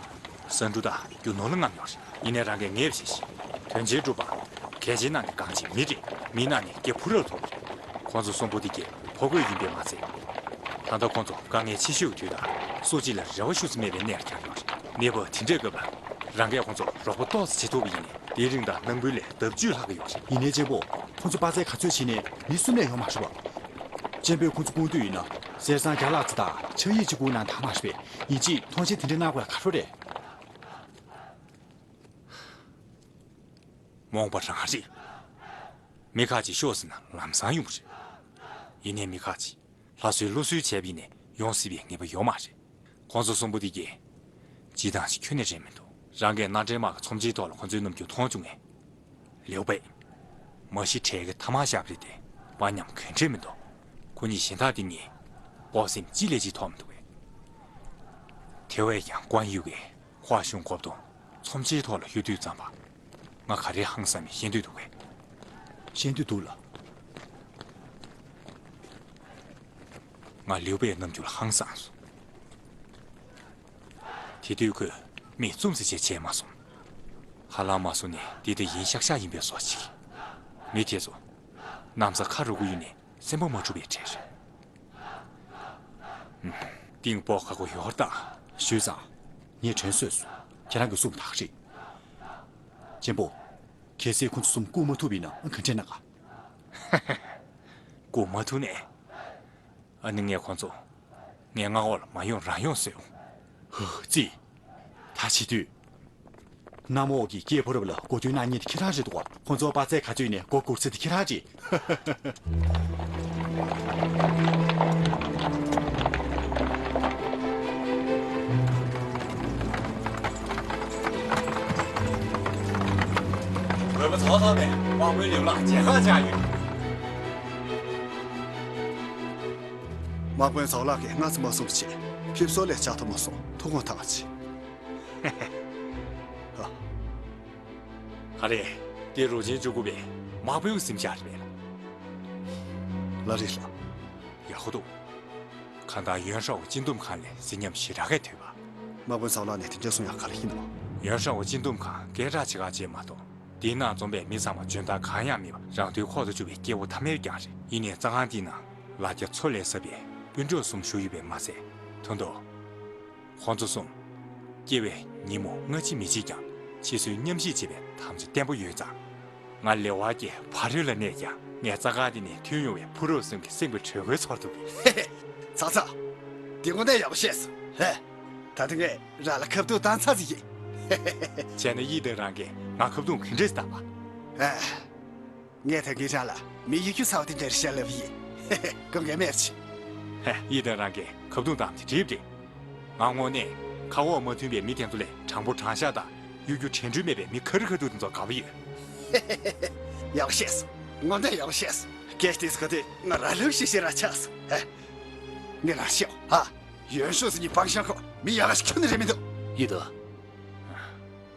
ཟ་འབྲུ་དང་རྒྱུ་ནོར་ལ་རྔམ་ཡོད་རེད། ཡིན་ནའི་རང་གིས་ངེས་པ་ཞིག་བྱེད། དོན་ཆེན་སྒྲུབ་པ། གལ་ཆེན་ནང་གི་འགངས་ཆེ་མི་རེད། མིའི་ནང་ནས་སྐྱེས་ཕོ་རབ་ཐོབ་པ་རེད། ཁོང་ཚོ་གསུམ་པོ་དེ་གས་ཕོ་རྒོད་ཡིན་པས་མ་ཚད། ད་ལྟ་ཁོང་ཚོ་དཀའ་ངལ་ཆེ་ཤོས་ཀྱི་དུས་དང་སོ་སྐྱེ་ལ་རེ་བ་ཤུགས་ཙམ་མེད་པའི་གནས་ལ་འཁྱམས་ཡོད་རེད། གནས་བབ་དེ་འདྲའི་སྐབས་ལ་རང་གིས་ཁོང་ཚོར་རོགས་པ་ཏོག་ཙམ་བྱེད་ཐུབ་པ་ཡིན་ནའི། དེའི་རིང་དང་ནམ་རྒྱུན་ལས་ལྡབ་བཅུས་ལྷག་གི་ཡོད་རེད། ཡིན་ནའི་གཅེན་པོ། ཁོང་ཚོ་དཔའ་རྩལ་ག་ཚོད་བྱས་ནའི་མི་གསུམ་ལས་ཡོད་མ་རེད་པ། གཅེན་པོས་ཁོང་ཚོ་སྐུང་དུས་ཡིན་ན་གསེར་སྲང་བརྒྱ་ལྷག་ཙམ་དང་ཕྱག་ཡིག་ཅིག་བསྐུར་གནང་དང་མ་རེད་པས། ཡིན་གཅིག་མཐོང་མཆན་དེ་འདྲ་གནང་དགོས་ཡ་ག་རེ་རེད། རྨོངས་པ་རང་རེད། མི་ཁག་ཅིག་ཤོག་ཟེར་ན་ལམ་སང་ཡོང་གི་རེད། ཡིན་ནའི་མི་ཁག་ཅིག་ལྷ་གསོལ་ཀླུ་གསོལ་བྱས་པ་ཡིན་ནའི་ཡོང་སྲིད་པའི་ངེས་པ་ཡོད་མ་རེད། ཁོང་ཚོ་གསུམ་པོ་དེ་གས་སྤྱིར་བཏང་ཞིག་ཁྱོན་ནས་རེད་མི་འདུག་རང་གིས་སྣ་འདྲེན་དམག་གི་ཚོམས་ཆེན་ཐོག་ལ་ཁོ་ཚོའི་རྣམ་འགྱུར་མཐོང་བྱུང་ངས། ལིའུ་པེ། མ་གཞི་འཕྲལ་གྱི་ཐ་མག་ཞབས་རེད་དེ། དཔའ་ཉམས་གང་འཕྲད་མི་འདུག་ཁོ་གཉིས་གཞན་དག་དེ་གཉིས་སྤོབས་སེམས་གཅིག་ལས་གཅིག་མཐོ་མི་འདུག་གས། དེ་བས་ཀྱང་ཀོན་ཡུས་ཀྱིས་ཧྭ་ཞུང་གོ་བརྡུང་ཚོམས་ཆེན་ཐོག་ལ་གཡུག་དུས་ཙམ་པ། ང་ག་རེ་ཧང་སངས་མིན་ཤེས་འདོད་འདུག་གས། ཤེས་འདོད་འདུག་ལགས། ང་ལིའུ་པེའི་རྣམ་འགྱུར་ལ་ཧང་སངས་སོང་། དེ་དུས་ཁོས་མིག་བཙུམ་ཙམ་བྱས་བྱས་མ་སོང་། ཧ་ལམ་མ་སོང་ནས་འདི་ལྟ་ཡིན་ཤག་ཤག་ཡིན་པའི་བཟོ་ཅིག་མི་དེ་ཚོ་གནམ་ས་ཁ་རུ་གུ་ཡུལ་ནས་སེམས་པ་མ་འཁྲུགས་པའི་གྲས་རེད། ཧུམ། གཏིང་དཔོག་ཁག་པོ་ཡོད་རེད་ད། ཞུས་ཙང་། ངས་དྲན་གསོས་སོང་། ཁྱེད་རང་གིས་གསུངས་པ་དག་རེད། གཅེན་པོ། གལ་སྲིད་ཁོ་ཚོ་གསུམ་བཀུག་མ་ཐུབ་པ་ཡིན་ན་ག་འདྲས་གནང་ག་བཀུག་མ་ཐུབ་ནས། ཨ་ནི་ངས་ཁོང་ཚོ་ངའི་མངའ་འོག་ལ་མ་ཡོང་རང་ཡོང་ཟེར་འོང་། ཧུ་ཙི། ད་བྱེད་དུས། གནམ་འོག་གི་སྐྱེས་ཕོ་རབ་ལ་གོ་སྐྱོན་གནང་མཁན་དེ་ཁྱེད་རང་རེད་འདུག་ག་ཁོང་ཚོ་དཔའ་རྩལ་ག་ཚོད་ནས་མགོ་སྒུར་ཚད་དེ་ཁྱེད་རང་རེད། རོལ་པ་ཚོགས་ཐོག་ནས་དམག་དཔོན་ལེའུ་ལགས་མཇལ་ཁ་བཅར་ཡོད། དམག་དཔོན་ཚོགས་ལགས་ཀྱིས་སྔ་ཙམ་མ་གསུངས་པ་བྱས་ཕེབས་བསུ་ལས་བཅར་ཐུབ་མ་སོང་། ཐུགས་དགོངས་དག་ཅིག་ག་རེ། འདི་རུ་ཆེན་བཅུ་དགུ་པའི་དམག་དཔོན་གྱི་གཟིམ་ཤག་རེད་པས། ལགས་རེད་ལགས། ཡག་པོ་འདུག་གང་ལྟར་ཡོན་ཧྲའོ་སྤྱི་འདོམས་ཁང་ལས་གཟི་ཉམས་ཞེ་དྲག་གིས་དོད་པ། དམག་དཔོན་ཚོགས་ལགས་ནས་དེ་འདྲ་གསུང་ཡག་ག་རེ་ཡིན་ནམ། ཡོན་ཧྲའོ་སྤྱི་འདོམས་ཁང་སྐད་གྲགས་ཆེ་ཁག་ཅིག་མ་གཏོགས། དེའི་ནང་འཛོམས་པའི་མི་ཚང་མ་འཇོན་ཐང་གང་ཡང་མེད་པ། རང་དོན་ཁོག་ཏུ་ཆུད་པའི་སྐྱེ་བོ་ཐ་མལ་རྐྱང་རེད། ཡིན་ནའི་རྩ་ཁང་འདིའི་ནང་ལ་རྒྱ་མཚོ་ལས་ཟབ་པའི་སྤུན་གྲོགས་གསུམ་བཞུགས་ཡོད་པས་མ་ཚད། དོན་དུ། ཁོང་ཚོ་གསུམ། སྐྱེ་བའི་ཉིན་མོ་སྔ་ཕྱི་མི་བྱེད་ཀྱང་འཆི་གསོན་མཉམ་བཞེས་བྱེད་པའི་དམ་བཅའ་བརྟན་པོ་ཡོད་ཙང་། ང་ལེ་དབར་གྱི་ཕ་རོལ་ལ་གནས་ཀྱང་ངའི་རྩ་ཁང་འདི་ནས་ཐོན་ཡོང་བའི་ཕོ་རབ་གསུམ་གྱི་སེམས་ཀྱི་དྲོད་ཁོལ་ཚོར་ཐུབ་གི། ཧེ་ཧེ། ཚ་ཚ། འདི་དངོས་གནས་ཡག་པོ་བཤད་སོང་། ཧེ། ད་ལྟ་ངས་རང་ལ་ཁ་བརྡུང་བཏང་ཚར་ཟིག་ཡིན། ཧེ་ཧེ་ཧེ། བྱས་ན་ཡིད་དང་རང་གིས་ང་ཁ་བརྡུང་ག་འདྲས་བཏང་བ། ཨ། ངས་ད་གིན་རང་ལ་མི་ཡི་གུ་ཚ་བ་དེ་འདྲ་རེད་བཤད་ལབ་ཡིན། ཧེ་ཧེ། དགོངས་འགལ་མེད་ཅི། ཧེ། ཡིད་དང་རང་གིས་ཁ་བརྡུང་བཏང་དེ་འགྲིག་རེད། ང་དངོས་གནས་ཁ་འོག་མ་མཐུན་པའི་མི་དེ་ཚོ་ལས་དྲང་པོ་དྲང་བཞག་དང་གཡོ་སྒྱུ་དྲན་འཕྲུལ་མེད་པའི་མི་ཁ་རི་ཁ་ཐུག་དེ་ཚོར་དགའ་པོ་ཡོད། ཧེ་ཧེ་ཧེ། ཡག་པོ་བཤད་སོང་། དངོས་གནས་ཡག་པོ་བཤད་སོང་། སྐད་དེ་ཚོ་ག་དུས་ང་ར་ལུག་ཤི་ཤི་ར་ཆགས་སོང་། ཧེ། ངས་རང་ཤེས་ཨ། ཡོན་ཧྲོ་ཟེར་མཁན་སྤང་ཤང་ཁོ་མི་ཡག་ག་ཞིག་ཁྱོན་ནས་རེད་མི་འདུག་ཡིད་དང་།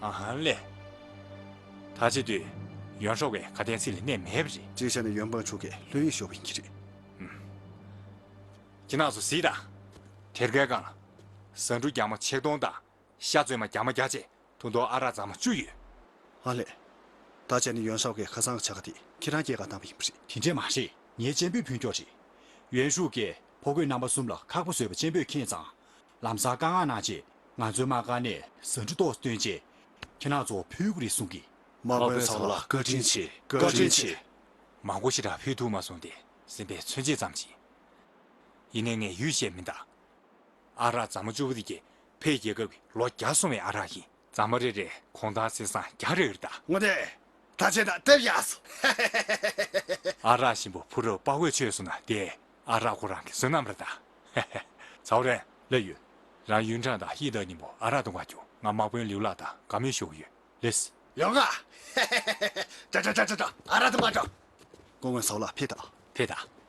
ཨ་ཧ་ལས། ད་བྱེད་དུས་ཡོན་ཧྲོ་བའི་ཁ་དན་ཚིག་ལ་གནས་མེད་པ་རེད། ཅིག་བྱས་ན་ཡོན་པང་ཕྲུག་གིས་བློ་ཡིད་ཤོར་བ་ཡིན་གྱི་རེད། ཁྱེད་རང་ཚོ་གཟིགས་དང་། དེར་ཁའི་སྒང་ལ། ཟ་འབྲུ་རྒྱ་མ་ཆིག་སྟོང་དང་། ཤ་བཙོས་མ་རྒྱ་མ་བརྒྱ་བཅས་ཐུང་ཐུང་ཨ་རག་རྫ་མ་བཅུ་ཡོད། ཨ་ལས། ད་བྱས་ན་ཡོན་ཧྲོ་གི་ཁ་སང་གི་ཕྱག་ཁ་དེ་ཁྱེད་རང་སྐྱེས་སྐར་བཏང་བ་ཡིན་པ་རེད། དེ་འདྲས་མ་རེད། ངའི་གཅེན་པོའི་ཕུན་ཁྱོགས་རེད། ཡོན་ཧྲུའུ་གིས་ཕོ་རྒོད་རྣམ་པ་གསུམ་ལ་ཁག་པོ་བཟོས་པ་གཅེན་པོས་མཁྱེན་ཙང་། ལམ་སང་བཀའ་མངགས་གནང་རྗེས་ང་ཚོའི་དམག་སྒར་ནས་ཟ་འབྲུ་ཏོག་ཙམ་བཏོན་རྗེས། ཁྱེད་རང་ཚོར་ཕུལ་དགོས་རེད་གསུང་གི། དམག་དཔོན་ཚོགས་ལ་བཀའ་དྲིན་ཆེ། བཀའ་དྲིན་ཆེ། མང་པོ་ཞེ་དྲག་ཕུལ་ཐུབ་མ་སོང་སྟེ་སེམས་པའི་མཚོན་བྱེད་ཙམ་ཅིག་ཡིན་ནའི་ངས་ཡུལ་བཤད་མིན་ད། ཨ་རག་རྫ་མ་བཅུ་པོ་དེ་གས་ཕའི་རྒྱལ་ཁབ་ཀྱི་ལོ་བརྒྱ་སོང་བའི་ཨ་རག་ཡིན། རྫ་མ་རེ་རེ་གོང་ཐང་ཚེས་བཟང་བརྒྱ་རེ་རེད་ད། དངོས་གནས། ད་ཆེ་ན་ལྟེབ་ཡག་སོང་། ཨ་རག་ཞིམ་པོ་ཕོ་རབ་དཔའ་བོས་མཆོད་སོང་ན་དེ་ཨ་རག་ཁོ་རང་གི་བསོད་ནམས་རེད་ད། ཚའོ་རེན། ལགས་ཡོད། རང་ཡུན་ཀྲང་དང་ཧི་ཏའོ་གཉིས་པོ་ཨ་རག་འཐུང་གར་རྒྱུགས། ང་དམག་དཔོན་ལིའུ་ལགས་དང་བཀའ་མོལ་ཞུ་གི་ཡོད། ལེས། ཡོང་ག་ད་ད་ད་ད་ད་ཨ་ར་ད་མ་འགྲོ། སྐུ་ངོ་ཚོགས་ལ་ཕེབས་དང་། ཕེབས་དང་།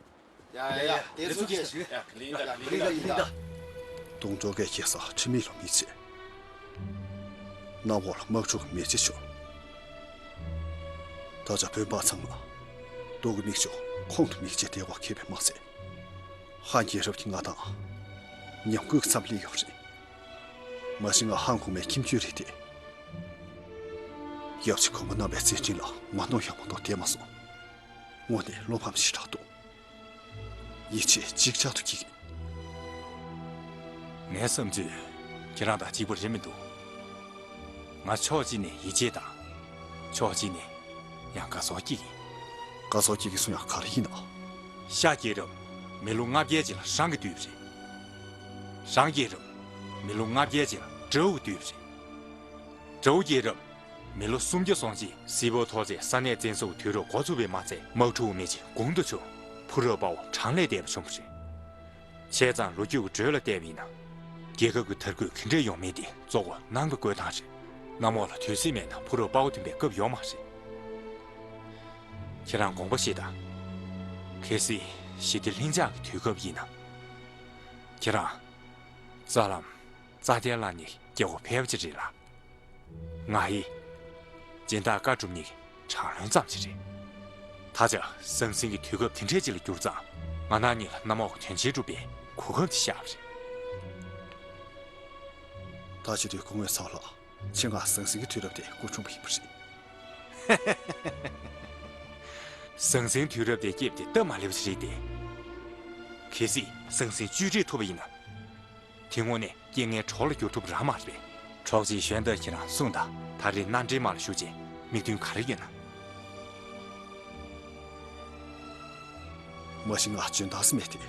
ཡ་ཡ་ཡ། དེ་ཚོ་སྐད་ཞུ། ཡ་ལིང་ད་ལིང་ད་ལིང་ད། དུང་སྒྲོལ་གྱིས་ཁ་སང་ཁྲིམས་ཡིག་ལ་མི་བྱེད། གནམ་འོག་ལ་དམག་འཁྲུག་མི་བྱེད་ཞུ། ད་ཆ་བོད་འབངས་ཚང་མ་སྡུག་གི་མིག་ཆུ་ཁོང་དུ་མིག་ཆུ་དེ་གོ་ཁེབས་པའི་མ་ཚད། ཧན་རྒྱལ་རབས་ཀྱིས་ང་དང་ཉམས་རྒུད་ཀྱི་མཚམས་སླེབས་ཡོད་རེད། མ་གཞི་ང་ཧན་གོང་མའི་ཁྱིམ་རྒྱུད་རེད་དེ། ཡབ་ཆེན་གོང་མ་རྣམ་པའི་མཛད་འཕྲིན་ལ་ང་གནོད་ཡག་མ་གཏོགས་བསྡད་མ་སོང་། དངོས་གནས་བློ་ཕམ་ཞེ་དྲག་འདུག་ཡིད་ཆེས་ཅིག་ཅར་དུ་སྐྱེ་གི། ངའི་བསམ་ཚུལ་ཁྱེད་རང་དང་གཅིག་པ་རེད་མི་འདུག་ང་ཕྱོགས་གཅིག་ནས་ཡིད་ཆེས་དང་། ཕྱོགས་གཅིག་ནས་ཡང་དགའ་ཚོར་སྐྱེ་གི། དགའ་ཚོར་སྐྱེ་གི་གསུང་ཡག་ག་རེ་ཡིན་ན། ཤ་རྒྱལ་རབས་མི་ལོ་ལྔ་བརྒྱའི་རྗེས་ལ་ཧྲང་གིས་བཏུལ་བ་རེད། ཧྲང་རྒྱལ་རབས་མི་ལོ་ལྔ་བརྒྱའི་རྗེས་ལ་ཀྲོའུ་གིས་བཏུལ་བ་རེད། ཀྲོའུ་རྒྱལ་རབས་མི་ལོ་སུམ་བརྒྱ་སོང་རྗེས་སི་པོ་ཐོ་ཚེ་ས་གནས་བཙན་འཛུལ་དུས་རབས་འགོ་ཚུགས་པའི་མ་ཚད་དམག་འཁྲུག་མེད་ཅིང་གོང་དུ་ཕྱུང་། ཕུ་རབ་དཔའ་བོ་གྲངས་ལས་འདས་པ་བྱུང་བ་རེད། བྱས་ཙང་ལོ་རྒྱུས་ཀྱི་འགྲོས་ལ་བལྟས་པ་ཡིན་ན། རྒྱལ་ཁབ་ཀྱི་དར་རྒུད་ག་འདྲས་ཡོང་མིན་དེ་གཙོ་བོ་ནང་གི་བཀོད་སྟངས་རེད། གནམ་འོག་ལ་དུས་ཚོད་མེད་ན་ཕུ་རབ་དཔའ་བོ་ཐོན་པའི་སྐབས་ཡོད་མ་རེད། ཁྱེད་རང་དགོངས་པ་བཞེས་དང་། གལ་སྲིད་ཞི་བདེ་ལྷིང་འཇགས་ཀྱི་དུས་སྐབས་ཡིན་ན། ཁྱེད་རང་རྩ་ལམ་རྩ་ལྡན་ལ་ནི་སྐྱེ་བོ་ཕལ་པ་ཅིག་རེད་ལ། ང་ཧི། སྦྱིན་བདག་བཀའ་སྒྲུབ་གཉིས་ཀྱི་དྲག་གནོན་ཙམ་ཞིག་རེད། ད་ཆ་ཟང་ཟིང་གི་དུས་སྐབས་དེ་འདྲས་ཅིག་ལ་གྱུར་ཙང་། ང་རང་གཉིས་ལ་གནམ་འོག་གི་དོན་ཆེན་སྒྲུབ་པའི་གོ་སྐབས་དེ་ཤར་བ་རེད། ད་བྱེད་དུས་སྐུ་ངོ་ཚོགས་ལ་ཁྱེད་ང་ཟང་ཟིང་གི་དུས་རབས་དེ་སྐུ་འཁྲུངས་པ་ཡིན་པ་རེད། ཟང་ཟིང་དུས་རབས་དེ་སྐྱེས་པ་དེ་སྟབས་མ་ལེགས་པ་ཞིག་རེད་དེ། གལ་སྲིད་ཟང་ཟིང་བཅོས་སྒྲིག་ཐུབ་པ་ཡིན་ན། དེ་དངོས་གནས་རྐྱེན་ངན་གྲོགས་ལ་འགྱུར་ཐུབ་རང་མ་རེད་པས། གྲོགས་ཅིག་གཞན་དག་ཁྱེད་རང་གསུངས་དང་། ད་རེས་མནའ་འབྲེལ་མ་ལ་ཞུགས་རྗེས་དམིགས་འདུན་ག་རེ་ཡོད་ན། མ་གཞི་ང་འཇོན་ཐང་མེད་དེ།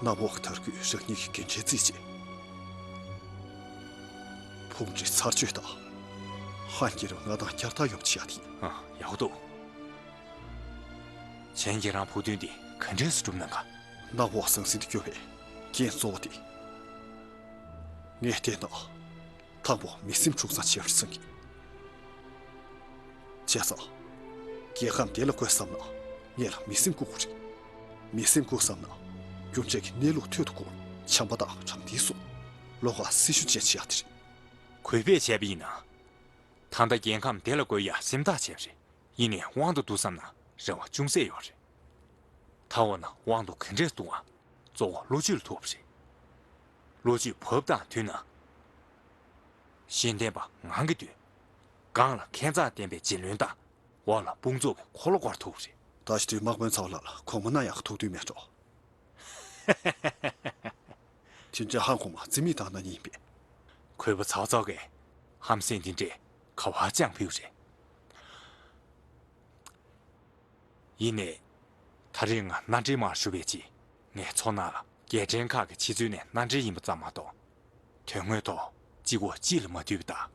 གནམ་འོག་གི་དར་རྒུད་རང་ཉིད་ཀྱི་འགན་འཁྲི་བརྩིས་རྗེས། ཕུང་ཁྲི་ཚར་གཅོད་དང་། ཧན་རྒྱལ་རབས་ང་དང་བསྐྱར་དར་ཡོང་བ་བྱེད་ཡག་དེ་ཡིན། ཨ། ཡག་པོ་འདུག་གཞན་ཁྱེད་རང་ཕུགས་འདུན་འདི་ག་འདྲས་སེ་སྒྲུབ་གནང་ག་གནམ་འོག་ཟང་ཟིང་དུ་གྱུར་པའི་རྐྱེན་གཙོ་བོ་དེ། ངས་བལྟས་ན། དང་པོ་མི་སེམས་འཁྲུག་གཙང་བྱེད་པར་བསམ་གི། བྱས་ཙང་། རྒྱལ་ཁམས་བདེ་ལ་བཀོད་བསམ་ན་ངེད་ལ་མི་སེམས་བཀུག་དགོས་རེད། མི་སེམས་བཀུག་བསམ་ན་རྒྱུ་འབྲས་ཀྱི་གནས་ལུགས་ཐོད་དུ་བཀུག་བྱམས་པ་དང་དྲང་བདེན་སོགས་བློ་ཁ་སྲི་ཞུ་ཅན་བྱེད་ཡག་དེ་རེད། གུས་པས་བྱས་པ་ཡིན་ན། ད་ལྟ་རྒྱལ་ཁམས་བདེ་ལ་བཀོད་ཡག་སེམས་ཐག་བཅད་པ་རེད། ཡིན་ནའི་དབང་དུ་བསྡུ་བསམ་ན་རེ་བ་ཅུང་ཟད་ཡོད་རེད། ད་འོ་ན་དབང་དུ་ག་འདྲས་བསྡུ་བ། གཙོ་བོ་བློ་ཆོས་ལ་ཐུག་པ་རེད། བློ་ཆོས་བབ་དང་མཐུན་ན། གཞན་བསྟེན་པ་ངང་གིས་འདུས། གང་ལ་ཁེ་མཚང་ལྡན་པའི་རྗེ་བློན་དང་། འོག་ལ་དཔུང་ཚོགས་ཀྱི་འཁོར་ལོ་བསྐོར་ཐུབ་པ་རེད། ད་ཅི་དུས་དམག་དཔོན་ཚོགས་ལ་ལ་གོང་མ་ན་ཡག་ཐུགས་འདུན་མེད་འགྲོ། དེ་འདྲའི་ཧང་གོང་མ་རྩིས་མེད་བཏང་ན་ཉིན་པས། གུས་པ་ཚོགས་ཚོགས་ཀྱིས་ཧམ་སེམས་འདི་འདྲས་ག་བ་ཅང་ཕུལ་རེད། ཡིན་ནའི། ད་རེས་ང་མནའ་འབྲེལ་མར་ཞུ་བའི་རྗེས། ངས་ཚོར་སྣང་ལ་རྒྱལ་ཕྲན་ཁག་གི་ཕྱི་ཚུལ་ནས་མནའ་འབྲེལ་ཡིན་པ་ཙམ་མ་གཏོགས། དོན་དངོས་ཐོག་གཅིག་པོ་གཅིག་ལ་མ་ལྟོས་པ་དང་།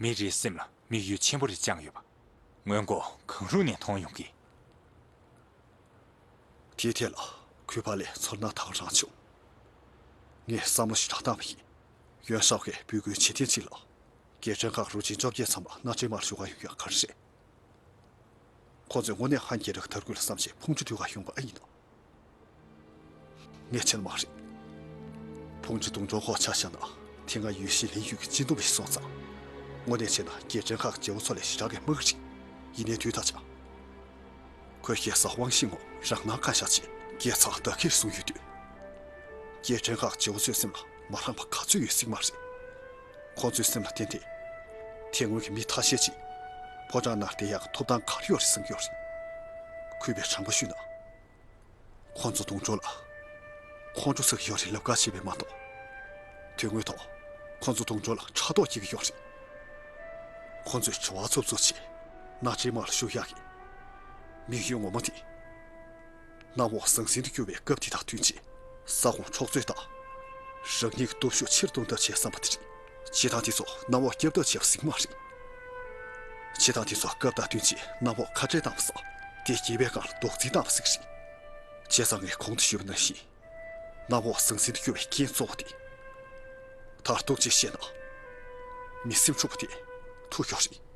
མི་རེའི་སེམས་ལ་དམིགས་ཡུལ་ཆེན་པོ་རེ་བཅངས་ཡོད་པ། སྔོན་འགོག་གང་རུང་ནས་མཐོང་ཡོང་གི། དེའི་ཐད་ལ་གུས་པ་ལས་ཚོར་སྣང་དག་རང་བྱུང་། ངས་བསམ་བློ་ཞེ་དྲག་བཏང་བ་ཡིན། ཡོན་ཧྲའོ་གིས་འབོད་སྐུལ་བྱེད་ཐེངས་གཅིག་ལ། རྒྱལ་ཕྲན་ཁག་རུ་ཆེན་བཅོ་བརྒྱད་ཚང་མ་མནའ་འབྲེལ་མར་ཞུ་ག་ཡོང་ཡག་ག་རེ་རེད། ཁོ་ཚོས་དངོས་གནས་ཧན་རྒྱལ་རབས་དར་རྒུད་ལ་བསམ་བྱས་ཕུང་ཁྲི་བཏུལ་ག་ཡོང་པ་ཨེ་ཡིན་ནམ། ངས་བྱས་ན་མ་རེད། ཕུང་ཁྲི་དུང་སྒྲོན་ཁོག་ཆ་བཞག་ན་དེ་སྔ་ཡུལ་ཤུལ་ལིན་ཡུལ་གྱི་སྤྱི་འདོམས་པ་ཞིག་སོང་ཙང་། དངོས་གནས་བྱས་ན་རྒྱལ་ཕྲན་ཁག་གི་རྒྱལ་པོ་ཚོ་ལས་ཞེ་དྲག་གི་དམའ་གི་རེད། ཡིན་ནའི་དུས་ད་ཆ། ཁོས་རྒྱལ་ས་ཝང་ཤིང་ངོ་རང་སྣང་བཀང་བཞག་བྱས་རྒྱལ་ཚབ་བདག་གིར་བཟུང་ཡོད་དུས། རྒྱལ་ཕྲན་ཁག་རྗེ་བོ་ཚོའི་སེམས་ལ་མ་རངས་པ་ག་ཚོད་ཡོད་སྲིད་མ་རེད། ཁོ་ཚོའི་སེམས་ལ་བརྟེན་ཏེ། དེ་སྔོན་གྱི་མི་ཐ་ཤལ་ཅིག་ཕོ་བྲང་ནང་བསྡད་ཡག་གི་ཐོབ་ཐང་ག་རེ་ཡོད་རེད་བསམ་གྱི་ཡོད་རེད། གུས་པས་དྲང་པོ་ཞུས་ན། ཁོ་ཚོ་དུང་སྒྲོན་ལ་ཁོང་ཁྲོ་ཟ་གི་ཡོད་རེད་ལབ་ག་བྱས་པས་མ་གཏོགས། དོན་དངོས་ཐོག་ཁོ་ཚོ་དུང་སྒྲོན་ལ་ཕྲག་དོག་སྐྱེ་གི་ཡོད་རེད། ཁོ་ཚོས་དྲི་བ་ཚབ་ཚུབ་བྱས་མནའ་འབྲེལ་མར་ཞུ་ཡག་གི་དམིགས་ཡུལ་ངོ་མ་དེ། གནམ་འོག་ཟང་ཟིང་དུ་གྱུར་བའི་སྐབས་དེ་དང་བསྟུན་ཆེད་ས་ཁོངས་འཕྲོག་རྩོད་དང་། རང་ཉིད་ཀྱི་སྟོབས་ཤུགས་ཆེ་རུ་གཏོང་ཐབས་བྱེད་བསམ་པ་དེ་རེད། སྤྱིར་བཏང་དེ་ཚོ་གནམ་འོག་སྐྱབས་ཐབས་བྱས་པ་ཟིག་མ་རེད། སྤྱིར་བཏང་དེ་ཚོ་སྐབས་དང་བསྟུན་ཆེད་གནམ་འོག་ཁ་བྲལ་བཏང་བ་སོགས་དེ་རྒྱལ་བའི་སྒང་ལ་རྡོག་རྫིས་བཏང་བ་ཟིག་རེད། བྱས་ཙང་ངས་གོང་དུ་ཞུས་པ་ནང་བཞིན། གནམ་འོག་ཟང་ཟིང་དུ་གྱུར་བའི་རྐྱེན་གཙོ་བོ་དེ། མཐར་ཐུག་ཅིག་བཤད་ན། མི་སེམས་འཁྲུག་པ་དེ་ཐུག་ཡོད་རེད།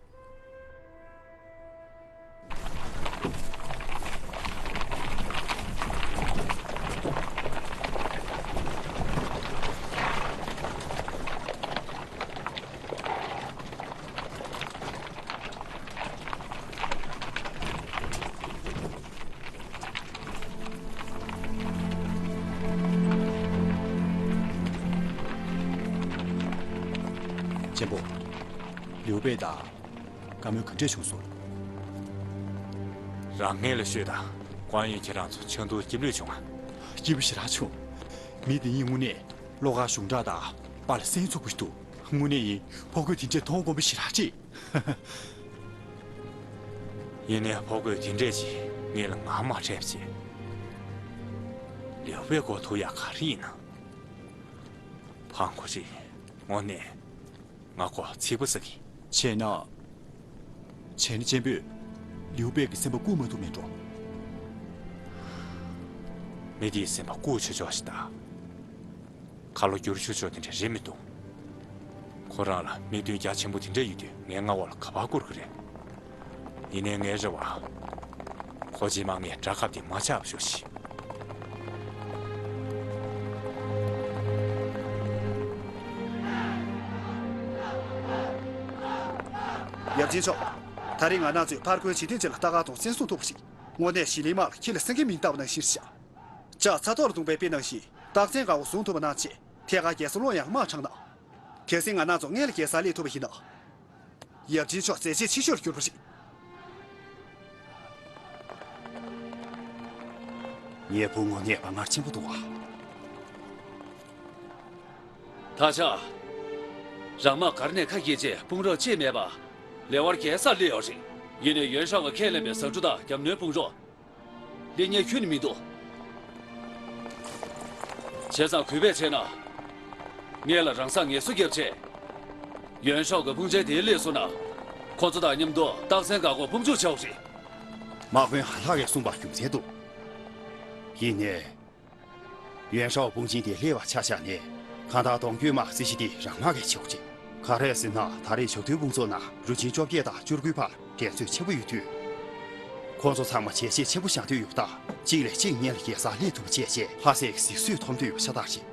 ཆེན་པོ། ལིའུ་པེ་དང་བཀའ་མོལ་ག་འདྲས་བྱུང་སོང་། རང་ངེད་ལ་ཤོད་དང་། ཀོང་ཡུན་ཁྱེད་རང་ཚོ་ཆང་འཐུང་སྐྱིད་པོ་བྱུང་ང་། སྐྱིད་པོ་ཞེ་དྲག་བྱུང་། མི་དེ་གཉིས་དངོས་གནས་བློ་དཀར་གཞུང་དྲང་དང་པཱ་ལགས་སེམས་ཚོགས་པོ་ཞིག་འདུག་དངོས་གནས་ཡིན། ཕོ་རྒོད་དེ་འདྲས་མཐོང་དགོས་པ་ཞེ་དྲག་ཅིག་ཡིན་ནའི་ཕོ་རྒོད་དེ་འདྲས་ཅིག་ངེད་ལ་ངར་མ་འཕྲད་པ་བྱས། ལིའུ་པེ་མགོ་ཐུག་ཡག་ག་རེ་ཡིན་ན། ཕང་ཁོ་ཅིག་དངོས་གནས་ང་མགོ་ཚིག་པ་ཟ་གི། བྱས་ན། བྱས་ན་གཅེན་པོས་ལིའུ་པེ་གི་སེམས་པ་བཀུག་མ་ཐུབ་མེད་འགྲོ། མི་དེའི་སེམས་པ་བཀུག་ཆོག་ཆོག་ཞིག་དང་། ཁ་ལོ་བསྒྱུར་ཆོག་ཆོག་དེ་འདྲ་རེད་མི་འདུག་ཁོ་རང་ལ་དམིགས་འདུན་རྒྱ་ཆེན་པོ་དེ་འདྲ་ཡོད་དུས་ངའི་མངའ་འོག་ལ་ག་པར་བསྐུར་གི་རེད། ཡིན་ནའི་ངའི་རེ་བ། ཁོ་རྗེས་མ་ངའི་དགྲ་ཁབ་དེ་མ་ཆགས་པ་ཤོག་ཤིག་ཡབ་ཆེན་མཆོག་ད་རེས་ང་རང་ཚོས་ཕར་རྒོལ་བྱེད་མཁན་ཅིག་ལ་ལྟ་ག་དང་བཙན་བཟུང་ཐུབ་པ་ཞིག་དངོས་གནས་ཞི་ལིང་དམག་ལ་ཁྱེད་ལ་སེང་གེ་མིང་བཏགས་པ་ནང་བཞིན་རེད་ཤག་ལྕགས་ཚ་ཐོག་ལ་བརྡུངས་པའི་དཔེ་ནང་བཞིན་རྟགས་མཚན་འགའ་བོ་བཟུང་ཐུབ་པ་གནང་བྱས་ཐད་ཀར་རྒྱལ་ས་ལོན་ཡང་དམག་དྲངས་གནང་། གལ་སྲིད་ང་རང་ཚོ་སྔོན་ལ་རྒྱལ་སར་སླེབས་ཐུབ་པ་ཡིན་ན། ཡབ་ཆེན་མཆོག་མཛད་རྗེས་ཆེ་ཤོས་ལ་གྱུར་པ་རེད། ངའི་བུ་དངོས་གནས་དཔའ་ངར་ཆེན་པོ་འདུག་ཨ། ད་ཆ། རང་དམག་སྒར་ནས་ཁ་གྱེས་རྗེས་དཔུང་རོགས་ཅིག་མེད་པ། ལེ་དབར་རྒྱལ་སར་སླེབས་ཡོད་རེད། ཡིན་ནའི་ཡོན་ཧྲའོ་གིས་ཁས་ལེན་པའི་ཟ་འབྲུ་དང་རྒྱབ་ནོར་དཔུང་རོགས། སླེབས་མཁན་ཁྱོན་ནས་མི་འདུག་བྱས་ཙང་གུས་པས་བྱས་ན། ངེད་ལ་རང་སར་ངལ་གསོ་བརྒྱབ་བྱས། ཡོན་ཧྲའོ་གི་དཔུང་ཆེན་དེ་སླེབས་སོང་ན། ཁོ་ཚོ་དང་མཉམ་དུ་རྟགས་མཚན་འགག་སྒོ་ཕུབ་འཇུག་བྱའོ་ཞེས། དམག་དཔོན་ཧ་ལག་གིས་གསུངས་པ་རྒྱུ་མཚན་འདུག་ཡིན་ནའི། ཡོན་ཧྲའོ་དཔུང་ཆེན་དེ་སླེབས་པ་ཆ་བཞག་ནས། གང་ལྟར་གདོང་བསྐྱོད་དམག་རྩིས་གཞི་དེ་རང་དམག་གིས་ཆོག་ཅིག་ག་རེ་ཟེར་ན་ད་རེས་བྱ་རྡོའི་དཔུང་ཚོགས་ནང་རུ་ཆེན་བཅོ་བརྒྱད་དང་བཅུ་དགུའི་བར་འགྲན་རྩོད་ཆེན་པོ་ཡོད་དུས། ཁོང་ཚོ་ཚང་མ་བྱས་རྗེས་ཆེན་པོ་བཞག་འདོད་ཡོད་སྟབས་གཅིག་ལས་གཅིག་སྔོན་ལ་རྒྱལ་སར་སླེབས་ཐུབ་པ་བྱས་རྗེས་ལྷ་སའི་གཟིགས་གཟིགས་ཐོབ་འདོད་ཡོད་པ་ཤ་སྟག་རེད།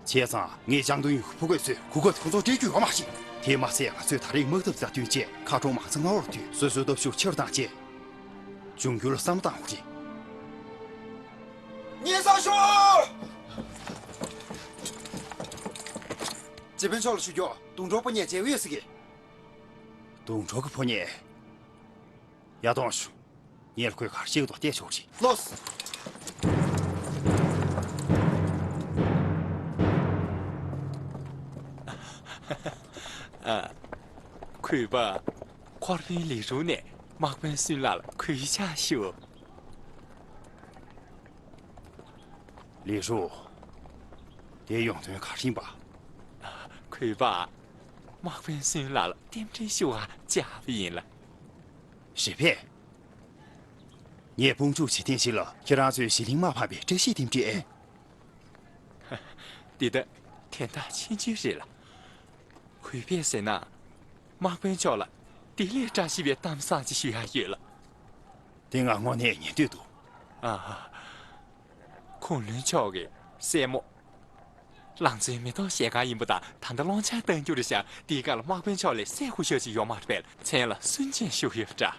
བྱས་ཙང་ངས་ལྕང་སྟོང་ཡུལ་གྱི་ཕོ་རྒོད་ཚོས་གོ་སྐབས་དེ་ཚོ་སྤྲད་རྒྱུ་ཡོད་མ་རེད། དེ་མ་ཟད་ང་ཚོས་ད་རེས་དམག་འཐབ་རྩ་བསྟུན་བྱས་མཁར་གྲོང་མང་ཚང་མངའ་འོག་བསྡུས་སོ་སོའི་སྟོབས་ཤུགས་ཆེ་རུ་བཏང་རྗེས། འབྱུང་འགྱུར་ལ་བསམ་བློ་བཏང་དགོས་རེད། སྙན་སེང་ཞུ། སྤྱི་དཔོན་མཆོག་ལ་ཞུ་རྒྱུ། དུང་སྒྲོག་ཕོ་ཉས་མཇལ་འོས་ཟེར་གི། དུང་སྒྲོག་གི་ཕོ་ཉས། ཡར་གཏོང་ཞུ། ངས་ལ་ཁོའི་གར་ཤེས་ཏོ་བལྟས་ཆོག་ཅིག་ལོས། ཨ། གུས་པ། འཁོར་དཔོན་ལི་ཧྲུའུ་ནས་དམག་དཔོན་སུན་ལགས་ལ་གུས་ཕྱག་ཞུ། ལི་ཧྲུའུ། དེ་ཡོང་དོན་ག་རེ་ཡིན་པ། གུས་པ། དམག་དཔོན་སུན་ལགས་ལ་རྟེན་འབྲེལ་ཞུ་བར་བཅར་བ་ཡིན་ལགས། རེད་པས། ངས་དཔུང་འཇུག་བྱེད་ཐེངས་ཤིག་ལ་ཁྱེད་རང་ཚོས་ཞི་ལིང་དམག་ཕམ་པའི་བཀྲ་ཤིས་རྟེན་འབྲེལ། འདི་ལྟ་དོན་དག་ཆེན་པོ་ཞིག་རེད་ལགས། གུས་པས་ཟེར་ན། དམག་དཔོན་མཆོག་ལ་དེ་ལས་བཀྲ་ཤིས་པའི་གཏམ་བཟང་ཅིག་ཞུ་ཡག་ཡོད་ལགས། དེ་ང་དངོས་གནས་ཉན་འདོད་འདུག་ཨ། ཁུངས་ལུང་མཆོག་གི་སྲས་མོ། ལང་ཚོའི་མེ་ཏོག་ཞལ་དཀར་ཡིན་པ་དང་ད་ལྟ་སློང་ཆ་བཏང་རྒྱུ་རེད་ཤག་དེའི་སྒང་ལ་དམག་དཔོན་མཆོག་ལ་སྲས་སྐུ་ཞབས་ཅིག་ཡོད་མ་རེད་པས། མཚན་ལ་སུན་ཅན་ཞུ་ཡོད་པ་འདྲ།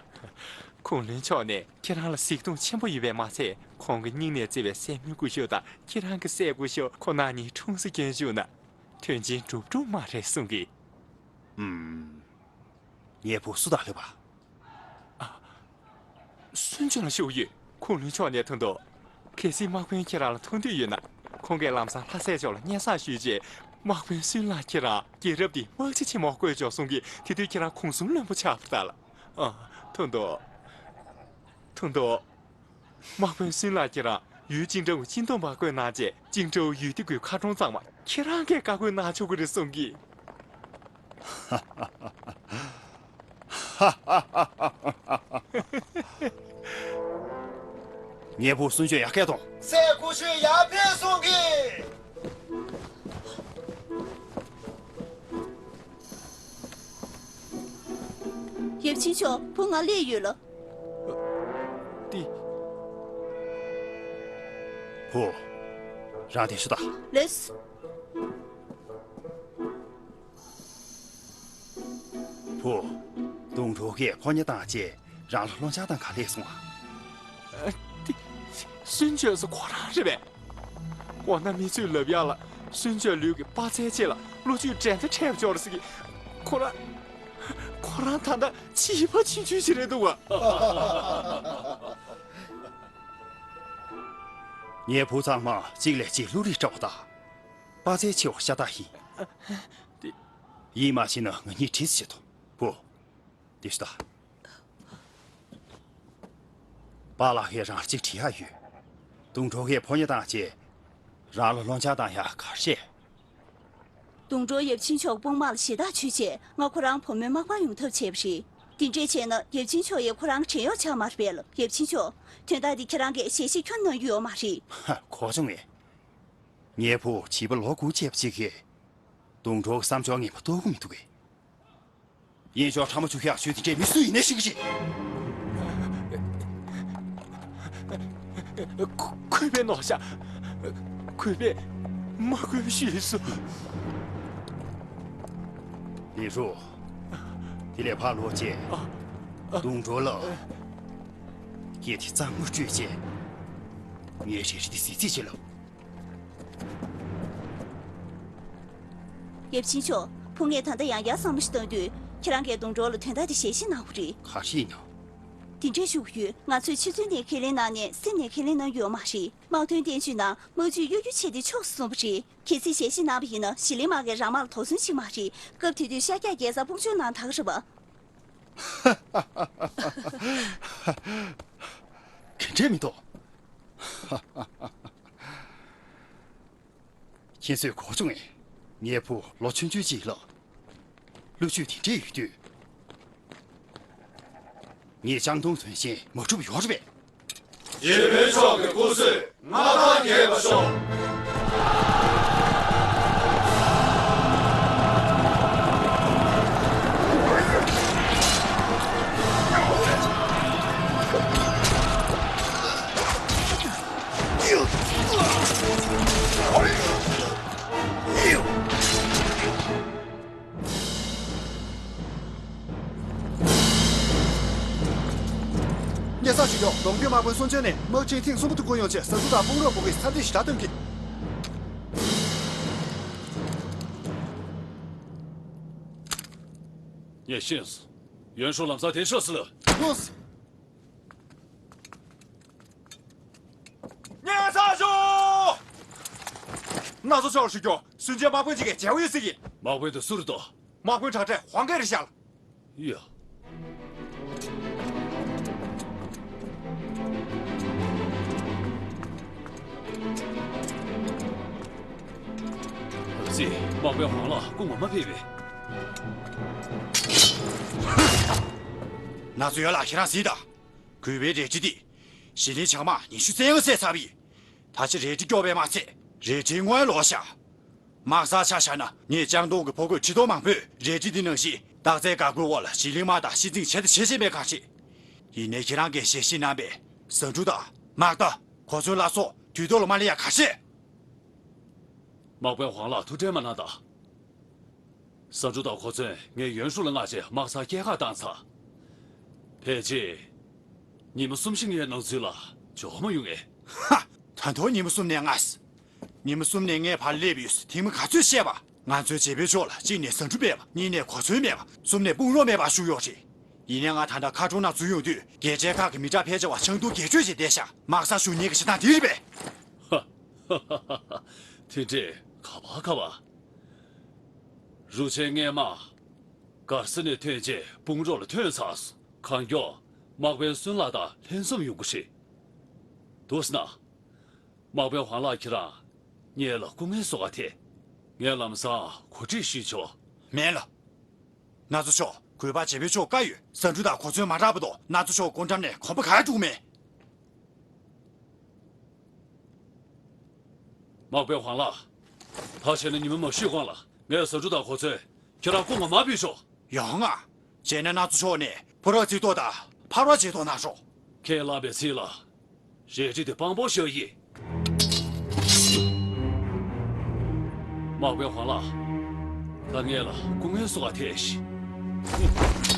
ཁུངས་ལུང་མཆོག་ནས་ཁྱེད་རང་ལ་གཟིགས་མཐོང་ཆེན་པོ་ཡོད་པས་མ་ཚད་ཁོང་གི་སྙིང་ནས་བརྩེ་བའི་སྲས་མོའི་སྐུ་ཞབས་དང་ཁྱེད་རང་གི་སྲས་སྐུ་ཞབས་ཁོ་ན་གཉིས་ཁྲུངས་སུ་སྐྱོན་བཅུག་ན། དོན་ཆེན་འགྲུབ་འགྲོ་མ་རེད་གསུང་གི། ཨུམ། ངའི་བུ་སུ་དང་སླེབས་པ། ཨ། སུན་ཅན་ལ་ཤོག་ཡོད། ཁུངས་ལུང་ཕྱོགས་ནས་ཐོན་འདུག་གལ་སྲིད་དམག་དཔོན་ཁྱེད་རང་ལ་ཐུག་འདོད་ཡོད་ན། ཁོང་གིས་ལམ་སང་ལྷ་སའི་ཕྱོགས་ལ་སྙན་སེང་ཞུས་རྗེས། དམག་དཔོན་སུན་ལགས་ཁྱེད་རང་རྒྱལ་རབས་འདི་དམག་སྤྱི་ཆེན་མོ་བསྐོས་ཆོག་གསུང་གི། དེ་དུས་ཁྱེད་རང་གུང་གསུམ་བློན་པོ་ཆགས་པ་ལྟར། ཨ། ཐུག་འདུག་ཐུག་འདུག་དམག་དཔོན་སུན་ལགས་ཁྱེད་རང་ཡུལ་ཅིང་ཀྲོའུ་ཅིན་ཏུང་པ་བསྐོས་གནང་རྗེས་ཅིང་ཀྲོའུ་ཡུལ་དེ་གུའི་མཁར་གྲོང་གཙང་མ་ཁྱེད་རང་གིས་བཀའ་བཀོད་གནང་ཆོག་གི་རེད་གསུང་གི། ངའི་བུ་སུན་ཅན་ཡར་སྐད་གཏོང་། སྲས་སྐུ་ཞབས་ཡར་ཕེབས་གསུང་གི། ཡབ་ཆེན་མཆོག་བུ་ང་སླེབས་ཡོད་ལ། ཏི། བུ། རང་དེ་ཤོད་ད། ལེས། བུ། དུང་གྲོགས་ཀྱིས་ཕོ་ཉ་བཏང་རྗེས་རང་ལ་སློབ་སྦྱོང་བཏང་ག་སླེབས་སོང་ཨ། ཨ། ཏི། སུན་ཅོས་སུ་ཁོ་རང་རེད་པས། འོ་ན་མི་ཚོས་ལབ་ཡག་ལ་སུན་ཅོས་ལུས་ཀྱི་པ་ཚལ་ཆེ་ལ་བློ་ཆུས་འགྲན་ཟླ་འཕྲད་པ་ཅོག་རེད་ཟེར་གི། ཁོ་རང་། ཁོ་རང་ད་ལྟ་བྱིས་པ་ཆུང་ཆུང་ཞིག་རེད་འདུག་ག། ངའི་བུ་ཚང་མ་གཅིག་ལས་གཅིག་བློ་རིག་བཀྲ་བ་དང་། པ་ཚལ་ཆེ་བ་ཤ་སྟག་ཡིན། ཡིད་མ་ཆེས་ན་ང་གཉིས་འཁྲིས་སུ་བྱེད་དོ། བུ། དེ་ཤོད་ད། པཱ་ལགས་ཀྱིས་རང་ལ་གཅིག་དྲི་ཡག་ཡོད། དུང་གྲོགས་ཀྱིས་ཕོ་ཉ་བཏང་རྗེས་རང་ལ་སློབ་སྦྱོང་བཏང་ཡག་ག་རེ་བཤད། དུང་གྲོགས་ཡབ་ཆེན་མཆོག་དཔུང་དམག་ལ་ཞེ་དྲག་ཆུད་བྱས་ང་ཁོ་རང་བུ་མོའི་མག་པར་ཡོང་ཐབས་བྱས་པ་རེད། དེ་འདྲས་བྱས་ན་ཡབ་ཆེན་མཆོག་ཡིས་ཁོ་རང་བྲེལ་ཡོད་ཆགས་མ་རེད་པས་ལ། ཡབ་ཆེན་མཆོག་དོན་དག་འདི་ཁྱེད་རང་གིས་ཞལ་བཞེས་ཁྱོན་གནང་རྒྱུ་ཡོད་མ་རེད། ཧ། གོ་བྱུང་ངས། ངའི་བུ་བྱིས་པ་ལོ་དགུ་བཅས་པ་ཅིག་གིས་དུང་གྲོགས་ཀྱི་བསམ་སྦྱོར་ངན་པ་རྟོགས་ཀྱི་མི་འདུག་གས། ཡིན་ཆོག་ཕྲ་མ་བཅུག་ཡག་ཆུ་དེ་འདྲས་མི་སུ་ཡིན་ནའི་ཤེས་ཀྱི་རེད། གུས་པས་ནོར་ཤ། གུས་པས་མ་གུས་ཞུས་སོ། ལི་ཧྲུ། དེ་ལས་ཕར་ལོག་རྗེས། ཨ། ཨ། དུང་གྲོགས་ལ། སྐད་དེ་གཙང་མ་སྤྲོད་རྗེས། ངའི་རལ་གྲི་དེ་གཟི་བརྗིད་བྱེད་ལ། ཡབ་ཆེན་མཆོག་བུ་ངས་ད་ལྟ་ཡང་ཡང་བསམ་བློ་ཞིག་བཏང་དུས་ཁྱེད་རང་གིས་དུང་གྲོགས་ལ་དོན་དག་དེ་ཞལ་བཞེས་གནང་དགོས་རེད། ག་རེ་ཡིན་ནམ། དེ་འདྲས་ཞུ་གི་ཡོད། ང་ཚོས་ཕྱི་ཚུལ་ནས་ཁས་ལེན་གནང་ནས་སེམས་ནས་ཁས་ལེན་གནང་ཡོད་མ་རེད། དམག་དོན་བསྟན་བཅོས་ནང་དམག་ཇུས་གཡོ་སྒྱུ་བྱས་ཏེ་ཕྱོགས་སུ་སོང་བ་རེད། གལ་སྲིད་ཞལ་བཞེས་གནང་བ་ཡིན་ན་ཞི་ལིང་དམག་གིས་རང་དམག་ལ་དོགས་ཟོན་བྱེད་མ་རེད། སྐབས་དེ་དུས་ཤར་རྒྱག་རྒྱལ་ས་ཕུང་ཆུང་ནང་ད་ག་རེད་པ། ག་འདྲས་མི་འདུག་ཁྱེད་ཚོས་གོ་བྱུང་ངས། ངའི་བུ་ལོ་ཆུང་ཆུང་ཅིག་ལ། བློ་ཆོས་དེ་འདྲས་ཡོད་དུས། ངས་ལྕང་སྡོང་ཐོན་ཆེན་མ་སྒྲུབ་ཡོད་རེད་པས། རྗེ་དཔོན་མཆོག་གི་སྐུ་གཟུགས་མངའ་ཐང་རྒྱས་པར་ཤོག་སྙན་སེང་ཞུ་རྒྱུ། ལོངས་སྤྱོད་དམག་དཔོན་སུན་ཅོན་ནས་དམག་ཆེན་ཐེངས་གསུམ་པ་དུ་བསྐོ་ཡོང་ཆེད་ཟ་འབྲུ་དང་དཔུང་རོགས་པོ་གིས་འཚམས་འདྲི་ཞེ་དྲག་བཏོན་གྱིས། ངས་ཤེས་སོང་། ཡོན་ཧྲུའུ་ལམ་སང་དེ་ཤོག་སི་ལ། ལོས། སྙན་སེང་ཞུ། ན་ཚོ་ཆོར་ཞུ་རྒྱུ། སུན་ཅོན་དམག་དཔོན་ཅིག་གིས་མཇལ་འོས་ཟེར་གྱིས། དམག་དཔོན་དེ་སུ་རེད་དོ། དམག་དཔོན་དྲག་གྲས་ཧོང་གེ་རེད་ཤག་ལ། ཡ། ཙི། དམག་དཔོན་ཧོང་ལགས་སྐུ་ངོ་མ་ཕེབས་པས། ན་ཚོ་ཡོད་ལ་ཁྱེད་རང་གཟིགས་དང་། གུས་པའི་རལ་གྲི་འདི། ཞི་ལིང་བྱང་དམག་ཉི་ཤུ་རྩ་ལྔ་བསད་ཚར་བ་ཡིན། ད་ཆ་རལ་གྲི་སྐྱོ་བས་མ་ཚད། རལ་གྲིའི་རྔོན་ལོག་ཤག་དམག་སར་ཆ་བཞག་ན་ངས་ལྕང་སྡོང་གི་ཕོ་རྒོད་ཁྲི་སྟོང་མང་པོས་རལ་གྲི་འདི་ནང་བཞིན་སྟག་རྩེའི་འགག་སྒོའི་འོག་ལ་ཞི་ལིང་དམག་དང་ཤི་འཛིང་བྱེད་དང་བྱེད་བཞིན་པའི་ཁ་ཤས། ཡིན་ནའི་ཁྱེད་རང་གིས་ཞལ་བཞེས་གནང་པའི་ཟ་འབྲུ་དང་དམག་རྟ། གོ་མཚོན་ལ་སོགས་དུས་ཐོག་ལ་མ་སླེབས་ཡག་ག་ཤེད། དམག་དཔོན་ཧོང་ལགས་ཐུགས་ཁྲལ་མ་གནང་དང་། ཟ་འབྲུ་དང་གོ་མཚོན་ངས་ཡོན་ཧྲུའུ་ལ་མངགས་རྗེས་དམག་སར་སྐྱེལ་གར་བཏང་ཚར། ཕལ་ཆེར། ཉི་མ་གསུམ་བཞི་ལྔའི་ནང་ཚུད་ལ་འབྱོར་མ་ཡོང་ངས། ཧ། ད་དུང་ཉི་མ་གསུམ་ནས་ལྔ། ཉི་མ་གསུམ་ནས་ལྔའི་བར་སླེབས་ཡོད། ཐེངས་མ་ག་ཚོད་བཤད་པ། ང་ཚོའི་རྗེ་དཔོན་མཆོག་ལ་གཅིག་ནས་ཟ་འབྲུ་མེད་པ། གཉིས་ནས་གོ་མཚོན་མེད་པ། གསུམ་ནས་དཔུང་རོགས་མེད་པ་ཞུས་ཡོད་རེད། ཡིན་ནའི་ང་ད་ལྟ་མཁར་གྲོང་ནང་འཛུལ་ཡོང་དུས་རྒྱལ་ཆེན་ཁག་གི་མི་དྲག་ཕལ་ཆེ་བ་ཆང་འཐུང་རྒྱས་བཅོས་བྱས་བསྡད་ཤག་དམག་སར་བཞུགས་མཁན་གྱི་བྱེད་སྟངས་འདི་རེད་པས། ཧ། ཧ་ཧ་ཧ་ཧ། དེ་འདྲས་ག་བ་ག་བ། རུ་ཆེན་ལྔའི་དམག་གར་ས་ནས་ཐོན་རྗེས་དཔུང་རོགས་ལ་ཐོན་ཚར་སོང་། གང་མགྱོགས་དམག་དཔོན་སུན་ལགས་དང་ལྷན་འཛོམས་ཡོང་གི་རེད། འདུག་སེ་ན། དམག་དཔོན་ཧོང་ལགས་ཁྱེད་རང་ངེད་ལ་སྐུ་ངལ་གསོ་ག་ཐད། ངས་ལམ་སང་གོ་སྒྲིག་ཞུས་ཆོག་མེད་ལ། ན་ཚོ་མཆོག་གུས་པ་རྗེ་དཔོན་མཆོག་བཀའ་ཡོད། ཟ་འབྲུ་དང་གོ་མཚོན་མ་རག་པ་དང་ན་ཚོ་མཆོག་སྐུ་འགྲམ་ནས་གོམ་པ་ག་ཡང་འགྲོ་གི་མེད། དམག་དཔོན་ཧོང་ལགས། ད་བྱས་ན་ཉི་མ་མ་ཤི་གོང་ལ་ངས་ཟ་འབྲུ་དང་གོ་མཚོན་ཁྱེད་རང་སྐུ་ངོ་མ་ཕུལ་ཆོག་ཡོང་ང་། བྱས་ན་ན་ཚོ་ཕྱོགས་ནས་ཕོ་རོག་རྩིས་ཐོ་དང་ཕ་རོག་བྱེད་ཐོ་གནང་ཤོག་ཁས་བླངས་པའི་ཚིག་ལ་རལ་གྲི་དེ་དཔང་པོ་བཞག་ཡིན། དམག་དཔོན་ཧོང་ལགས། ད་ངེད་ལ་སྐུ་ངལ་གསོ་བ་ཐེངས་ཤིག